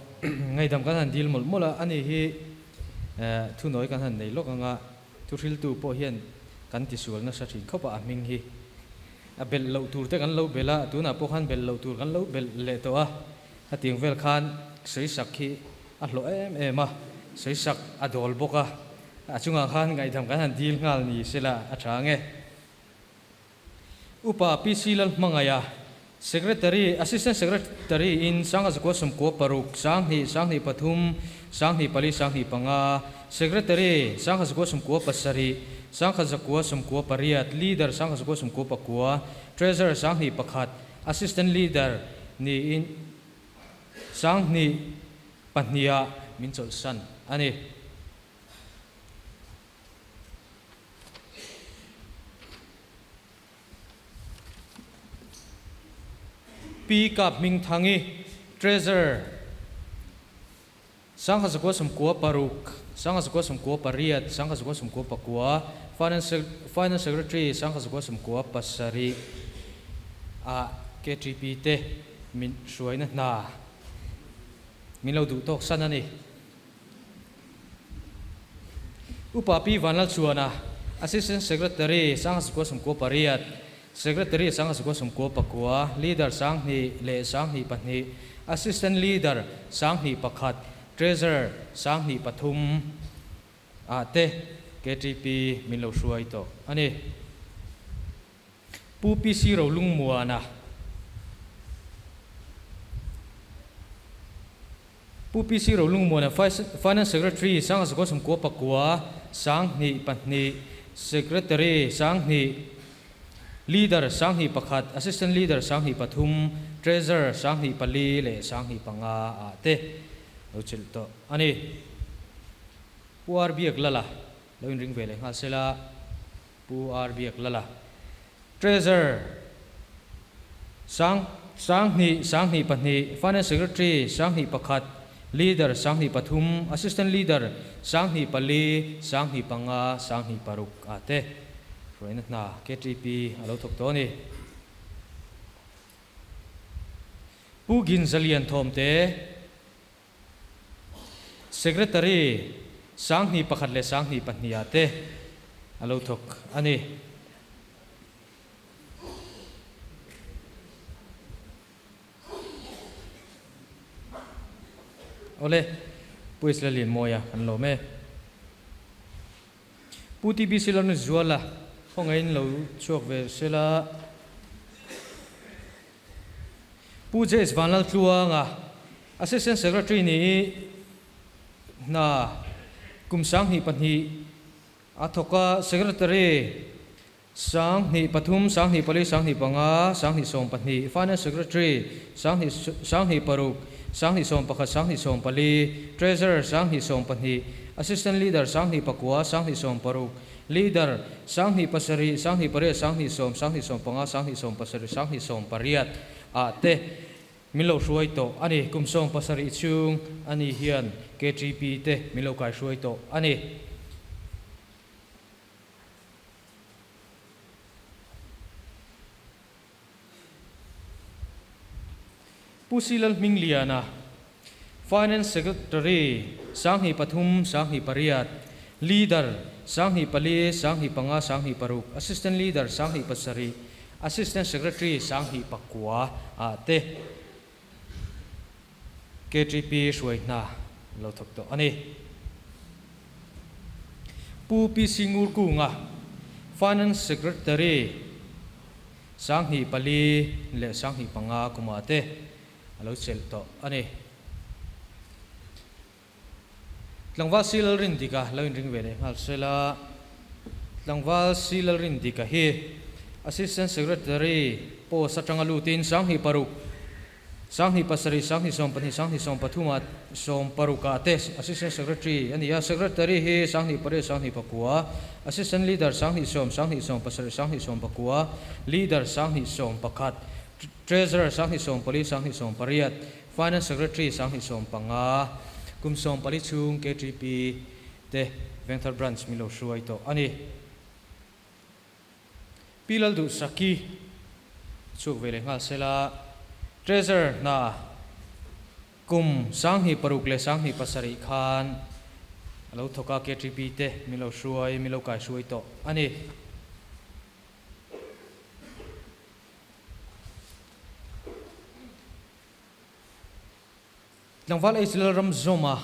D: ngaihdam kan han dil mawlh mawlh a, ani hi thunawi kan han nei lawk anga thuhriltu pawh hian kan tisual nasa thin khawp a, a hming hi a belh loh tur te kan lo belh a, tunah pawh khan belh loh tur kan lo belh leh tawh a, hetiang vel khan sawisak hi a hlawh em em a, sawisak a dawl bawk a, a chungah khan ngaihdam kan han dil nghal ni sela a tha ang e. Upa PC Lalhmangaia, Secretary, Assistant Secretary in Sangha Zakua Sawmkua paruk, Sanghnih, Sanghnih pathum, Sanghnih pali, Sanghnih panga, Secretary, Sangha Zakua Sawmkua pasarih, Sangha Zakua Sawmkua pariat, Leader, Sangha Zakua Sawmkua pakua, Treasurer, Sanghnih pakhat, Assistant Leader niin Sanghnih pahniha min chawlhsan a ni. Pi Kap Hmingthangi, Treasurer, Sangha Zakua Sawmkua paruk, Sangha Zakua Sawmkua pariat, Sangha Zakua Sawmkua pakua, Finance Finance Secretary, Sangha Zakua Sawmkua pasarih ah KTP te min hruaina hna min lo duh tawk san a ni. Upa Pi Vanlalchhuana, Assistant Secretary, Sangha Sukua Sawmkua pariat, Secretary, Sangha Sukua Sawmkua pakua, Leader Sanghnih leh Sanghnih pahnih, Assistant Leader Sanghnih pakhat, Treasurer Sanghnih pathum ah te KTP min lo hruai tawh a ni. Pu PC Rolungmuana. Pu PC Rolungmuana, Finance Secretary, Sangha Sakhaw Sawmkua pakua, Sanghnih pahnih, Secretary, Sanghnih, Leader, Sanghnih pakhat, Assistant Leader, Sanghnih pathum, Treasurer, Sanghnih pali leh Sanghnih panga ah te lo chelh tawh a ni. Pu R Biaklala lo inring ve leh nghal sela. Pu R Biaklala, Treasurer, Sang Sanghnih Sanghnih pahnih, Finance Secretary, Sanghnih pakhat, Leader, Sanghnih pathum, Assistant Leader, Sanghnih pali, Sanghnih panga, Sanghnih paruk ah te hruaina hna KTP a lo thawk tawh a ni. Pu Ginzalian Thawmte, Secretary Sanghnih pakhat leh Sanghnih pahnih ah te a lo thawk a ni. Awle, Pu Israel Lianmawia kan lawm e. Pu TBC Lalnunzuala khawngaihin lo chhuak ve sela. Pu JS Vanlaltluanga, Assistant Secretary ni hna kum 2002 a thawk a, Secretary 2003, 2004, 2005, 2012, Finance Secretary 2006, 2011, 2014, Treasurer 2012, Assistant Leader 2009, 2016, Leader, 2007, 2008, 2010, 2015, 2017, 2018 ah te min lo hruai tawh a ni. Kum 17 chhung a ni hian KTP te min lo kai hruai tawh a ni. Pu Silal Hmingliana, Finance Secretary, 23 28, Leader, 24 25 26, Assistant Leader, 27, Assistant Secretary, 29 ah te KTP hruai hna lo thawk tawh a ni. Pu PC Ngurkunga, Finance Secretary, 24 leh 25 kumah te a lo chelh tawh a ni. Tlangval Si Lalrindika lo inring ve leh nghal sela, Tlangval Si Lalrindika hi Assistant Secretary post atanga lutin 26, 27, 22, 23 ah 16 ah te Assistant Secretary a ni a, Secretary hi 28, 29, Assistant Leader 20, 27, 29, Leader 21, Treasurer 24, 28, Finance Secretary 25, kum 14 chhung KTP te Vengthar Branch min lo hruai tawh a ni. Pi Lalduhsaki chhuak ve leh nghal sela, Treasurer hna kum 26 leh 27 khan a lo thawk a, KTP te min lo hruai, min lo kaihruai tawh a ni. Tlangval H. Lalramzawma,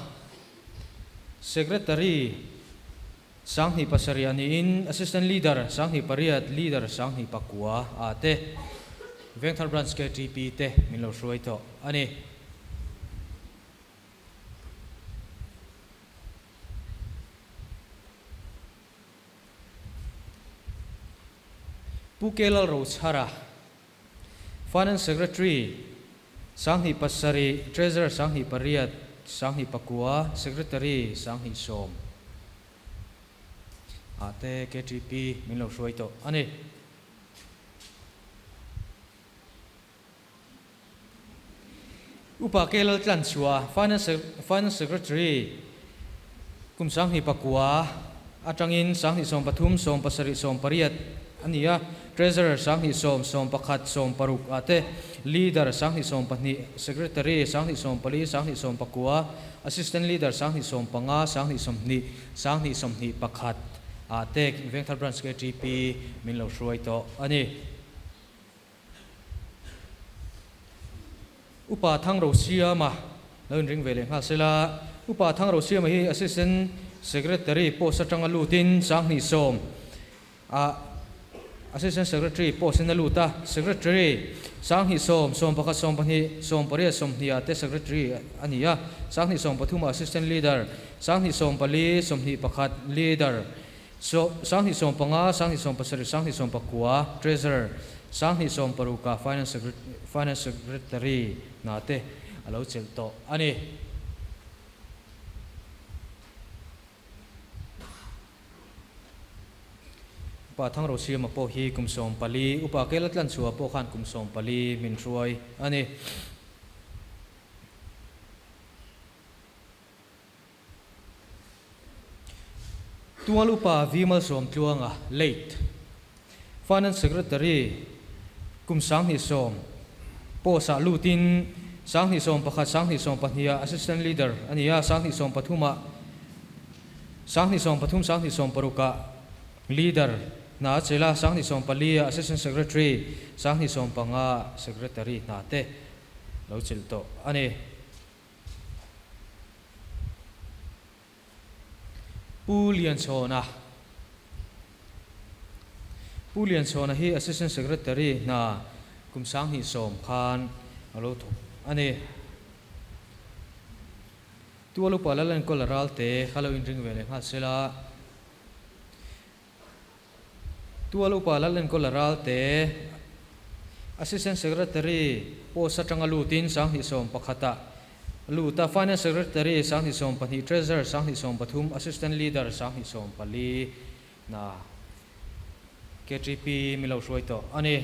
D: Secretary, 27 niin Assistant Leader, 28, Leader, 29 ah te Vengthar Branch KTP te min lo hruai tawh a ni. Pu Kelal Rochhara, Finance Secretary, 27, Treasurer, 28, 29, Secretary, 20 ah te KTP min lo hruai tawh a ni. Upa Kelal Tlanchhuah, Finance Secretary, kum 29 atangin 23, 70, 80 a ni a, Treasurer 20, 11, 16 ah te, Leader 22, Secretary 24, 29, Assistant Leader 25, 20, 21 ah te Vengthar Branch KTP min lo hruai tawh a ni. Upa Thangrosiama lo inring ve leh nghal sela, Upa Thangrosiama hi Assistant Secretary post atanga lutin 20 ah Assistant Secretary post in a lut a, Secretary 20, 11, 22, 80, 20 ah te Secretary a ni a, 23 ah Assistant Leader, 24, 21 Leader, 2015, 2017, 2019 Treasurer, 2016 Finance Finance Secretary hna te a lo chelh tawh a ni. Upa Thangrosiama pawh hi kum 14, Upa Kela Tlanchhuah pawh khan kum 14 min hruai a ni. Tual Upa V Malsawmtluanga, late, Finance Secretary kum 20 post ah lutin 2011, 2012 ah Assistant Leader a ni a, 2013 ah 2013, 2016 ah Leader hna a chelh a, 2014 ah Assistant Secretary, 2015 ah Secretary hna te lo chelh tawh a ni. Pu Lianchhawna Pu Lianchhawna hi Assistant Secretary hna kum 20 khan a lo thawk a ni. Tual upa Lalenkawla Ralte kha lo inring ve leh nghal sela. Tual upa Lalenkawla Ralte Assistant Secretary post atanga lutin 2011 ah lut a, Finance Secretary 2020, Treasurer 2023, Assistant Leader 2024 na KTP min lo hruai tawh a ni.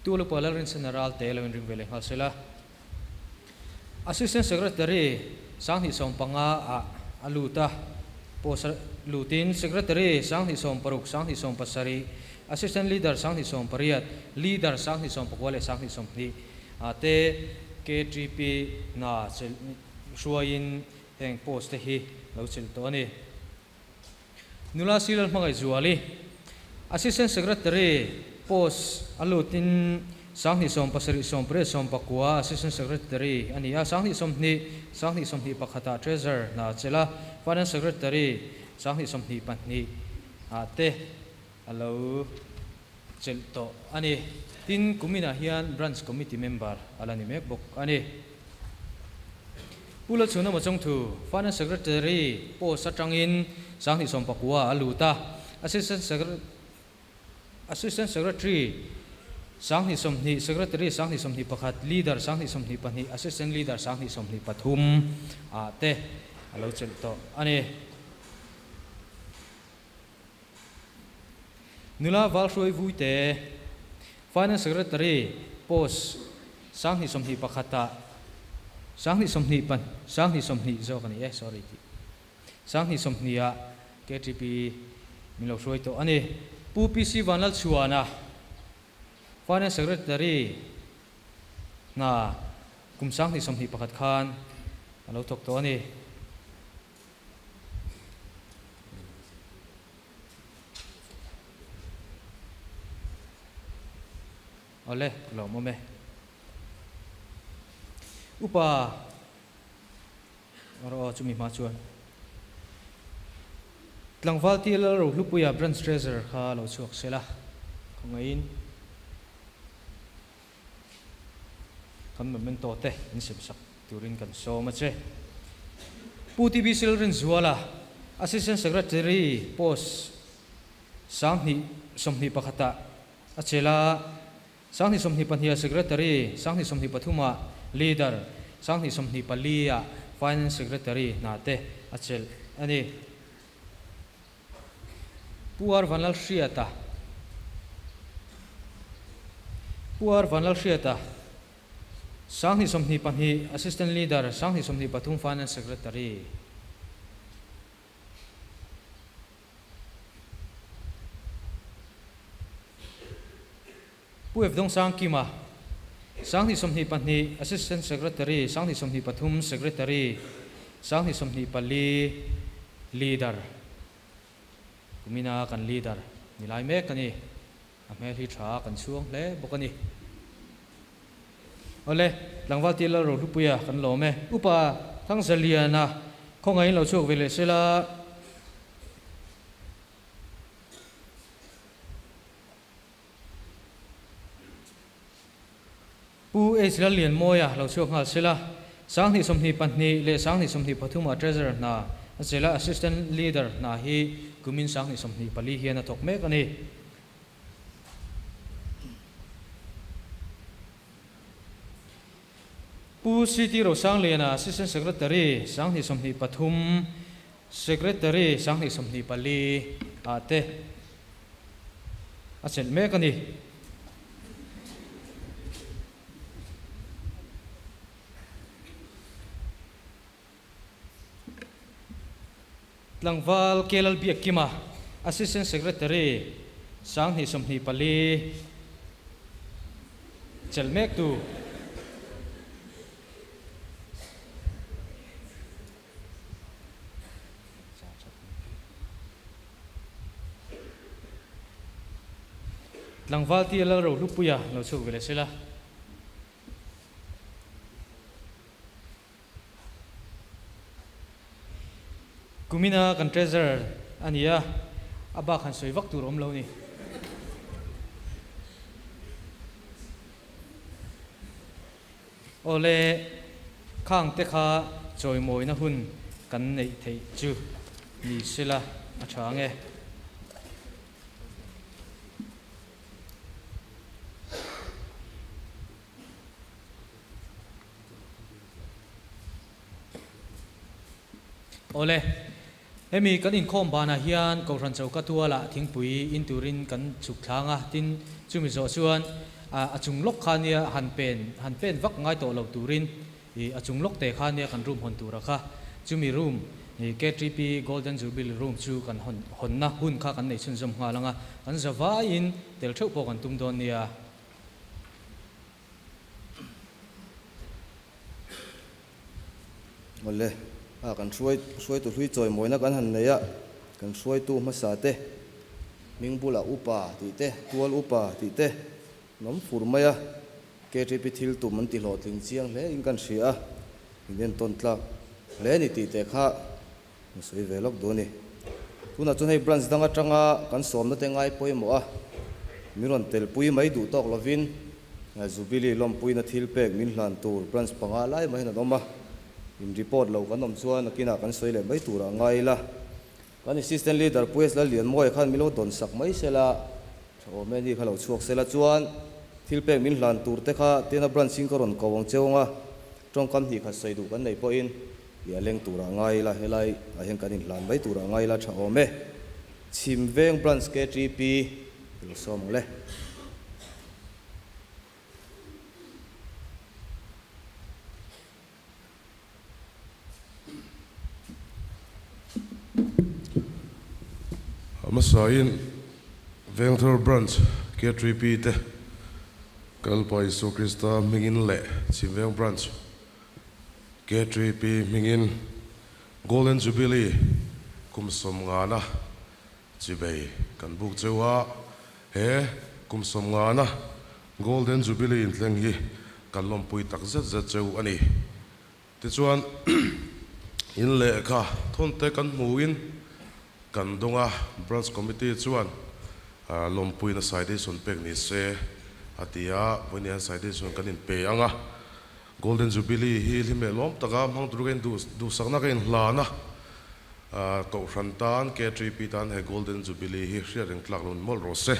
D: Tual upa Lalrinsena Ralte lo inring ve leh nghal sela. Assistant Secretary 2015 ah a lut a, post a lutin Secretary 26, 27, Assistant Leader 28, Leader 29 leh 20 ah te KTP hna hruaiin heng post te hi lo chelh tawh a ni. Nula Silal Hmangaihzuali, Assistant Secretary post a lutin Sanghnih sawmpasarih sawmpariat sawmpakua Assistant Secretary a ni a, Sanghnih sawmhnih, Sanghnih sawmhnih pakhata Treasurer hna a chelh a, Finance Secretary Sanghnih sawmhnih pahnih ah te a lo chelh tawh a ni. Tin, kuminah hian Branch Committee member a la ni mek bawk a ni. Pu Lalchhuna Machawngthu, Finance Secretary post atangin Sanghnih sawmpakua a lut a, Assistant Assistant Secretary Sanghnih sawmhnih, Secretary Sanghnih sawmhnih pakhat, Leader Sanghnih sawmhnih pahnih, Assistant Leader Sanghnih sawmhnih pathum ah te a lo chelh tawh a ni. Nula Valhruai Vuite, Finance Secretary post Sanghnih sawmhnih pakhat ah Sanghnih sawmhnih pan Sanghnih sawmhnih zawk a ni e, sorry tih. Sanghnih sawmhnih ah KTP min lo hruai tawh a ni. Pu PC Vanlalchhuana, Finance Secretary hna kum Sanghnih sawmhnih pakhat khan a lo thawk tawh a ni. Awle, ka lawm awm e. Upa rawh aw chumi hma chuan tlangval ti lal rohlupuia branch treasurer kha lo chhuak se la, khawngaihin kan memento te in sem sak turin kan sawm a che. Pu TB Silrinzuala, Assistant Secretary post Sanghnih sawmhnih pakhatah a chelh a, Sanghnih sawmhnih pahniha Secretary, Sanghnih sawmhnih pathumah Leader, Sanghnih sawmhnih paliah Finance Secretary hna te a chelh a ni. Pu Ar Vanlalhriata Pu Ar Vanlalhriata, Sanghnih sawmhnih pahnih Assistant Leader, Sanghnih sawmhnih pathum Finance Secretary. Pu F. Dawngsangkima, Sanghnih sawmhnih pahnih Assistant Secretary, Sanghnih sawmhnih pathum Secretary, Sanghnih sawmhnih pali Leader, kumina kan Leader ni lai mek a ni. A hmel hi tha kan chhuang hle bawk a ni. Awle, tlangval ti lal Rohlupuia kan lawm e. Upa Thangzaliana khawngaihin lo chhuak ve leh sela. Pu H Lallianmawia lo chhuak nghal sela. Sanghnih sawmhnih pahnih leh sanghnih sawmhnih pathumah Treasurer hna a chelh a, Assistant Leader hna hi kumin sanghnih sawmhnih pali hian a thawk mek a ni. Pu CT Rosangliana, Assistant Secretary, sanghnih sawmhnih pathum, Secretary, sanghnih sawmhnih pali ah te a chelh mek a ni. Tlangval Kelal Biakkima, Assistant Secretary, Sanghnih sawmhnih pali chelh mektu. Tlangval tia Lalrohlupuia lo chhuk ve leh sela. Kumina kan treasurer a ni a, a bak han sawi vak tur a awm lo ni. Awle, khang te kha chawimawina hun kan neih theih chu ni sela a tha ang e. Awle, hemi kan inkhawm banah hian Kohhran choka tualah thingpui in turin kan chhuk thlang a, tin chumi zawh chuan a chung lawk kha nia han pen han pen vak ngai tawh lo turin ih a chung lawk te kha nia kan room hawn tura kha chumi room ih KTP Golden Jubilee room chu kan hawn hawnna hun kha kan nei chhunzawm nghal ang a, kan zavaiin tel theuh pawh kan tum dawn nia.
A: Awle, a kan hruai hruaitu hlui chawimawina kan han nei a, kan hruaitu hmasa te hming bulah upa tih te, tual upa tih te an awm fur mai a, KTP thil tum an ti hlawhtling chiang hle in kan hria a, in entawn tlak hle ni tih te kha kan sawi ve lawk duh a ni. Tunah chuan hei branch dang atanga kan sawmna te ngai pawimawh a, min rawn telpui mai duh tawk lovin Jubilee lawmpuina thil pek min hlan tur branch panga lai mai hian an awm a, in report lo kan awm chuan nakinah kan sawi leh mai turah ngai ila. Kan Assistant Leader Pu S Lallianmawia khan min lo dawn sak mai sela, tha awm e ni kha lo chhuak sela chuan thil pek min hlan tur te kha tena branch in ka rawn ko ang cheu anga tawngkam hnih khat sawi duh kan nei pawhin i a leng turah ngai ila, helai ah hian kan inhlan mai turah ngai ila tha awm e. Chhim Veng Branch KTP i lo sawm ang le.
G: Hmasain Vengthar Branch KTP te Kalpa Isua Krista hmingin leh Chhimveng Branch KTP hmingin Golden Jubilee kum sawmngana chibei kan buk cheu a, he kum sawmngana Golden Jubilee inthleng hi kan lawmpui tak zet zet cheu a ni. Tichuan, in lehkha thawnte kan hmuin kan dawng a, Branch Committee chuan lawmpuina citation pek ni se a ti a, vawiin hian citation kan inpe ang a. Golden Jubilee hi hlim leh lawm taka hmang tur ka in duhsakna ka inhlan a, Kohhran tan, KTP tan he Golden Jubilee hi hriat reng tlak lo ni mawlh rawh se.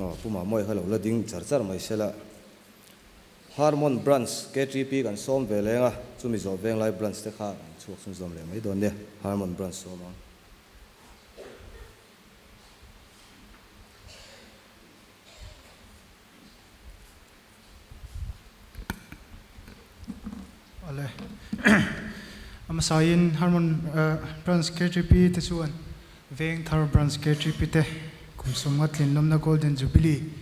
A: Aw, Pu Mamawia kha lo la ding char char mai se la. Harmon Branch KTP kan sawm ve leng a, chumi zawh Venglai Branch te kha kan chhuak chhunzawm leh mai dawn nia, Harmon Branch sawm ang.
H: Awle. A hmasain Harmon Branch KTP te chuan Vengthar Branch KTP te kum sawmnga tlinlawmna Golden Jubilee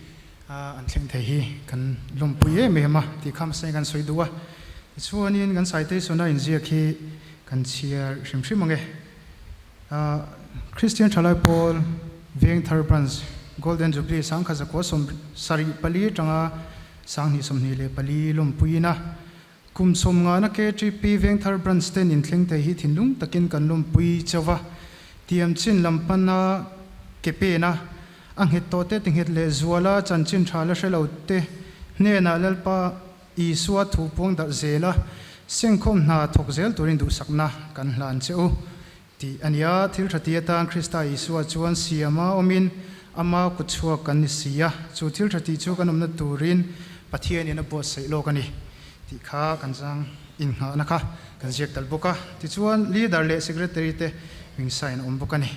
H: an thleng thei hi kan lawmpui em em a tih kha hmasain kan sawi duh a. Tichuanin kan citation a inziak hi kan chhiar hrim hrim ang e. Christian Thalai Pawl Vengthar Branch Golden Jubilee sangkhat zakua sawm sarih pali atanga sanghnih 24 lawmpuiin a kum sawm ngana KTP Vengthar Branch ten inthleng thei hi thinlung takin kan lawmpui chauh va, tiam chin lam pana ke pena a nghet tawh te tinghet leh zuala chanchin tha la hre lo te hnenah Lalpa Isua thu puang darh zel a, sengkhawm hna thawk zel turin duhsakna kan hlan che u tih a ni a. Thil tha ti atan Krista Isua chuan siama awmin ama kut chhuak kan ni si a, chu thil tha tih chu kan awmna turin Pathianin a buatsaih lawk a ni tih kha kan zang innghahna kha kan ziak tal bawk a. Tichuan Leader leh Secretary te hming sign a awm bawk a ni.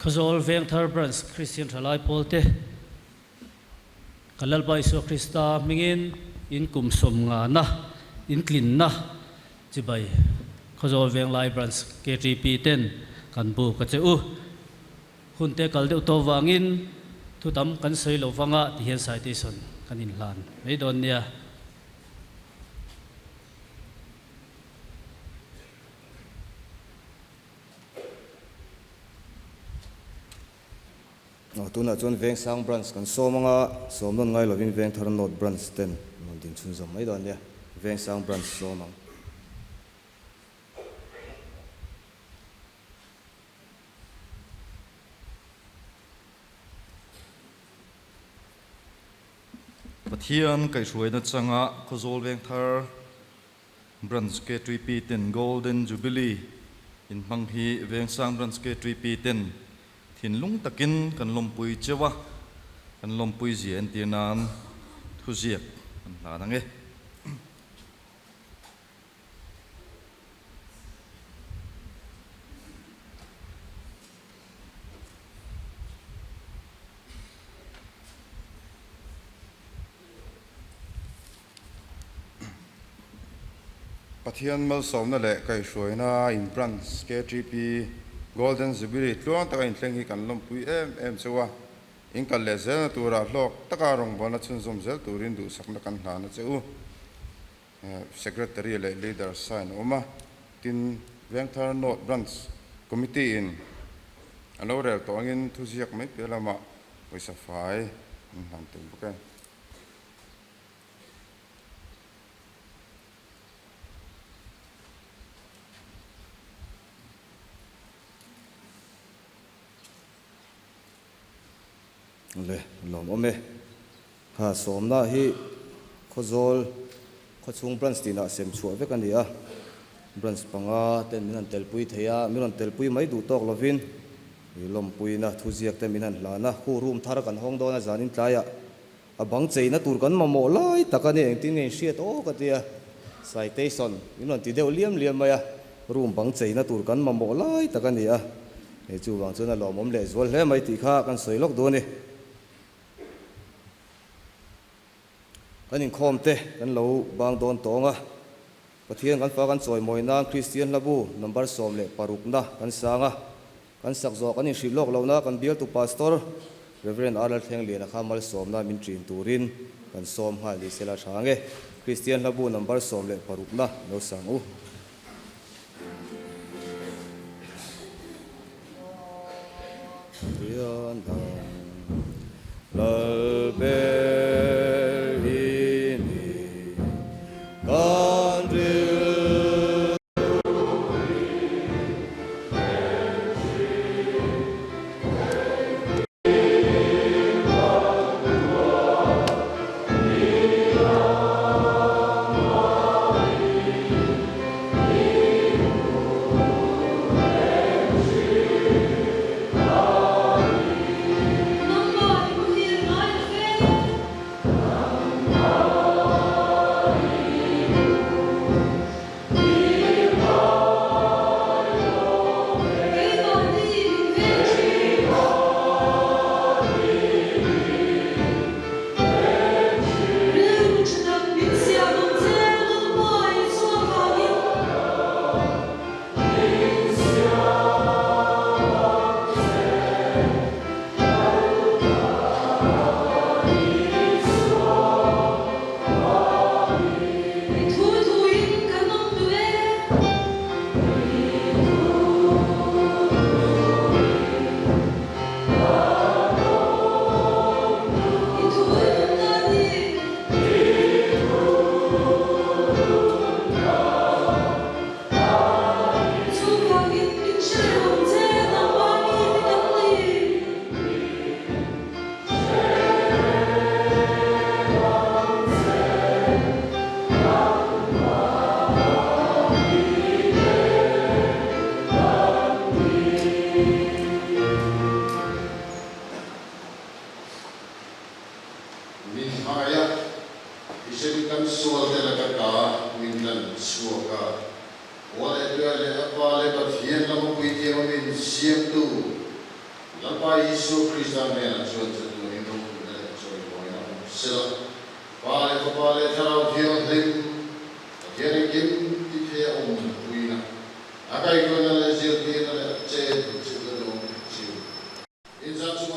D: Khawzawl Vengthar Branch Kristian Thalai Pawlte Kan Lalpa Isua Krista hmingin in kum sawm ngana in tlinna Chibai, Khawzawl Venglai Branch KTP ten kan bu ka che u. Hun te kal deuh tawh vangin thu tam kan sawi lo vanga ti hian citation kan inhlan mai dawn nia.
A: Aw, tunah chuan Vengsang Branch kan sawm anga, sawm nawn ngai lovin Vengthar North Branch ten an rawn din chhunzawm mai dawn nia, Vengsang Branch sawm ang.
I: Pathian kaihhruaina changa Khawzawl Vengthar Branch KTP ten Golden Jubilee inhmang hi Vengsang Branch KTP ten Thinlung takin kan lawmpui cheu a, kan lawmpui zia entir nan thuziak kan hlan ang e.
J: Pathian malsawmna leh kaihhruaina in Branch KTP Golden Jubilee tluang taka inthleng hi kan lawmpui em em cheu a, in kal leh zelna turah hlawk taka rawngbawlna chhunzawm zel turin duhsakna kan hlana che u. Secretary leh Leader sign a awm a, tin Vengthar North Branch Committee in a lo rel tawh angin thuziak mai piah lamah pawisa fai an hlan tel bawk e.
A: Le lawm awm e. Ha sawmna hi Khawzawl khawchhung branch tinah sem chhuah vek a ni a. Branch panga ten min han telpui thei a, min rawn telpui mai duh tawk lovin i lawmpuina thuziak te min han hlan a. Khu room thar kan hawng dawn a zanin tlaiah a bang cheina tur kan mamawh lai tak a ni, engtin nge inhriat aw ka ti a. Citation min rawn ti deuh liam liam mai a, room bang cheina tur kan mamawh lai tak a ni a. Hei chuvang chuan a lawmawm lehzual hle mai tih kha kan sawi lawk duh a ni. Kan inkhawm te kan lo bang dawn tawng a, Pathian kan fa kan chawimawi nan Kristian hlabu number 16 na kan sang a, kan sak zawh kan inhrilh lawk lohna kan bialtu Pastor Rev. R. Lalthlengliana kha malsawmna min ṭin turin kan sawm nghal ni sela tha ange. Kristian hlabu number 16 na lo sang u. Pathian dang Lal ber hi ni kan rilru
K: Min hmangaih a, thisen kan sual te laka ta min lan chhuak a, Aw leh Tuai leh a Pa leh Pathian lama puithiam a min siamtu Lalpa Isua Krista hnenah chuan chatuanin ropuina leh chawimawina awm sela, Pa leh Fapa leh Thlarau Thianghlim Pathian engkim ti thei a awm puina, a kaihhruaina leh zirtirna leh a chet chilhna dawng thei chiu. Inzah chu.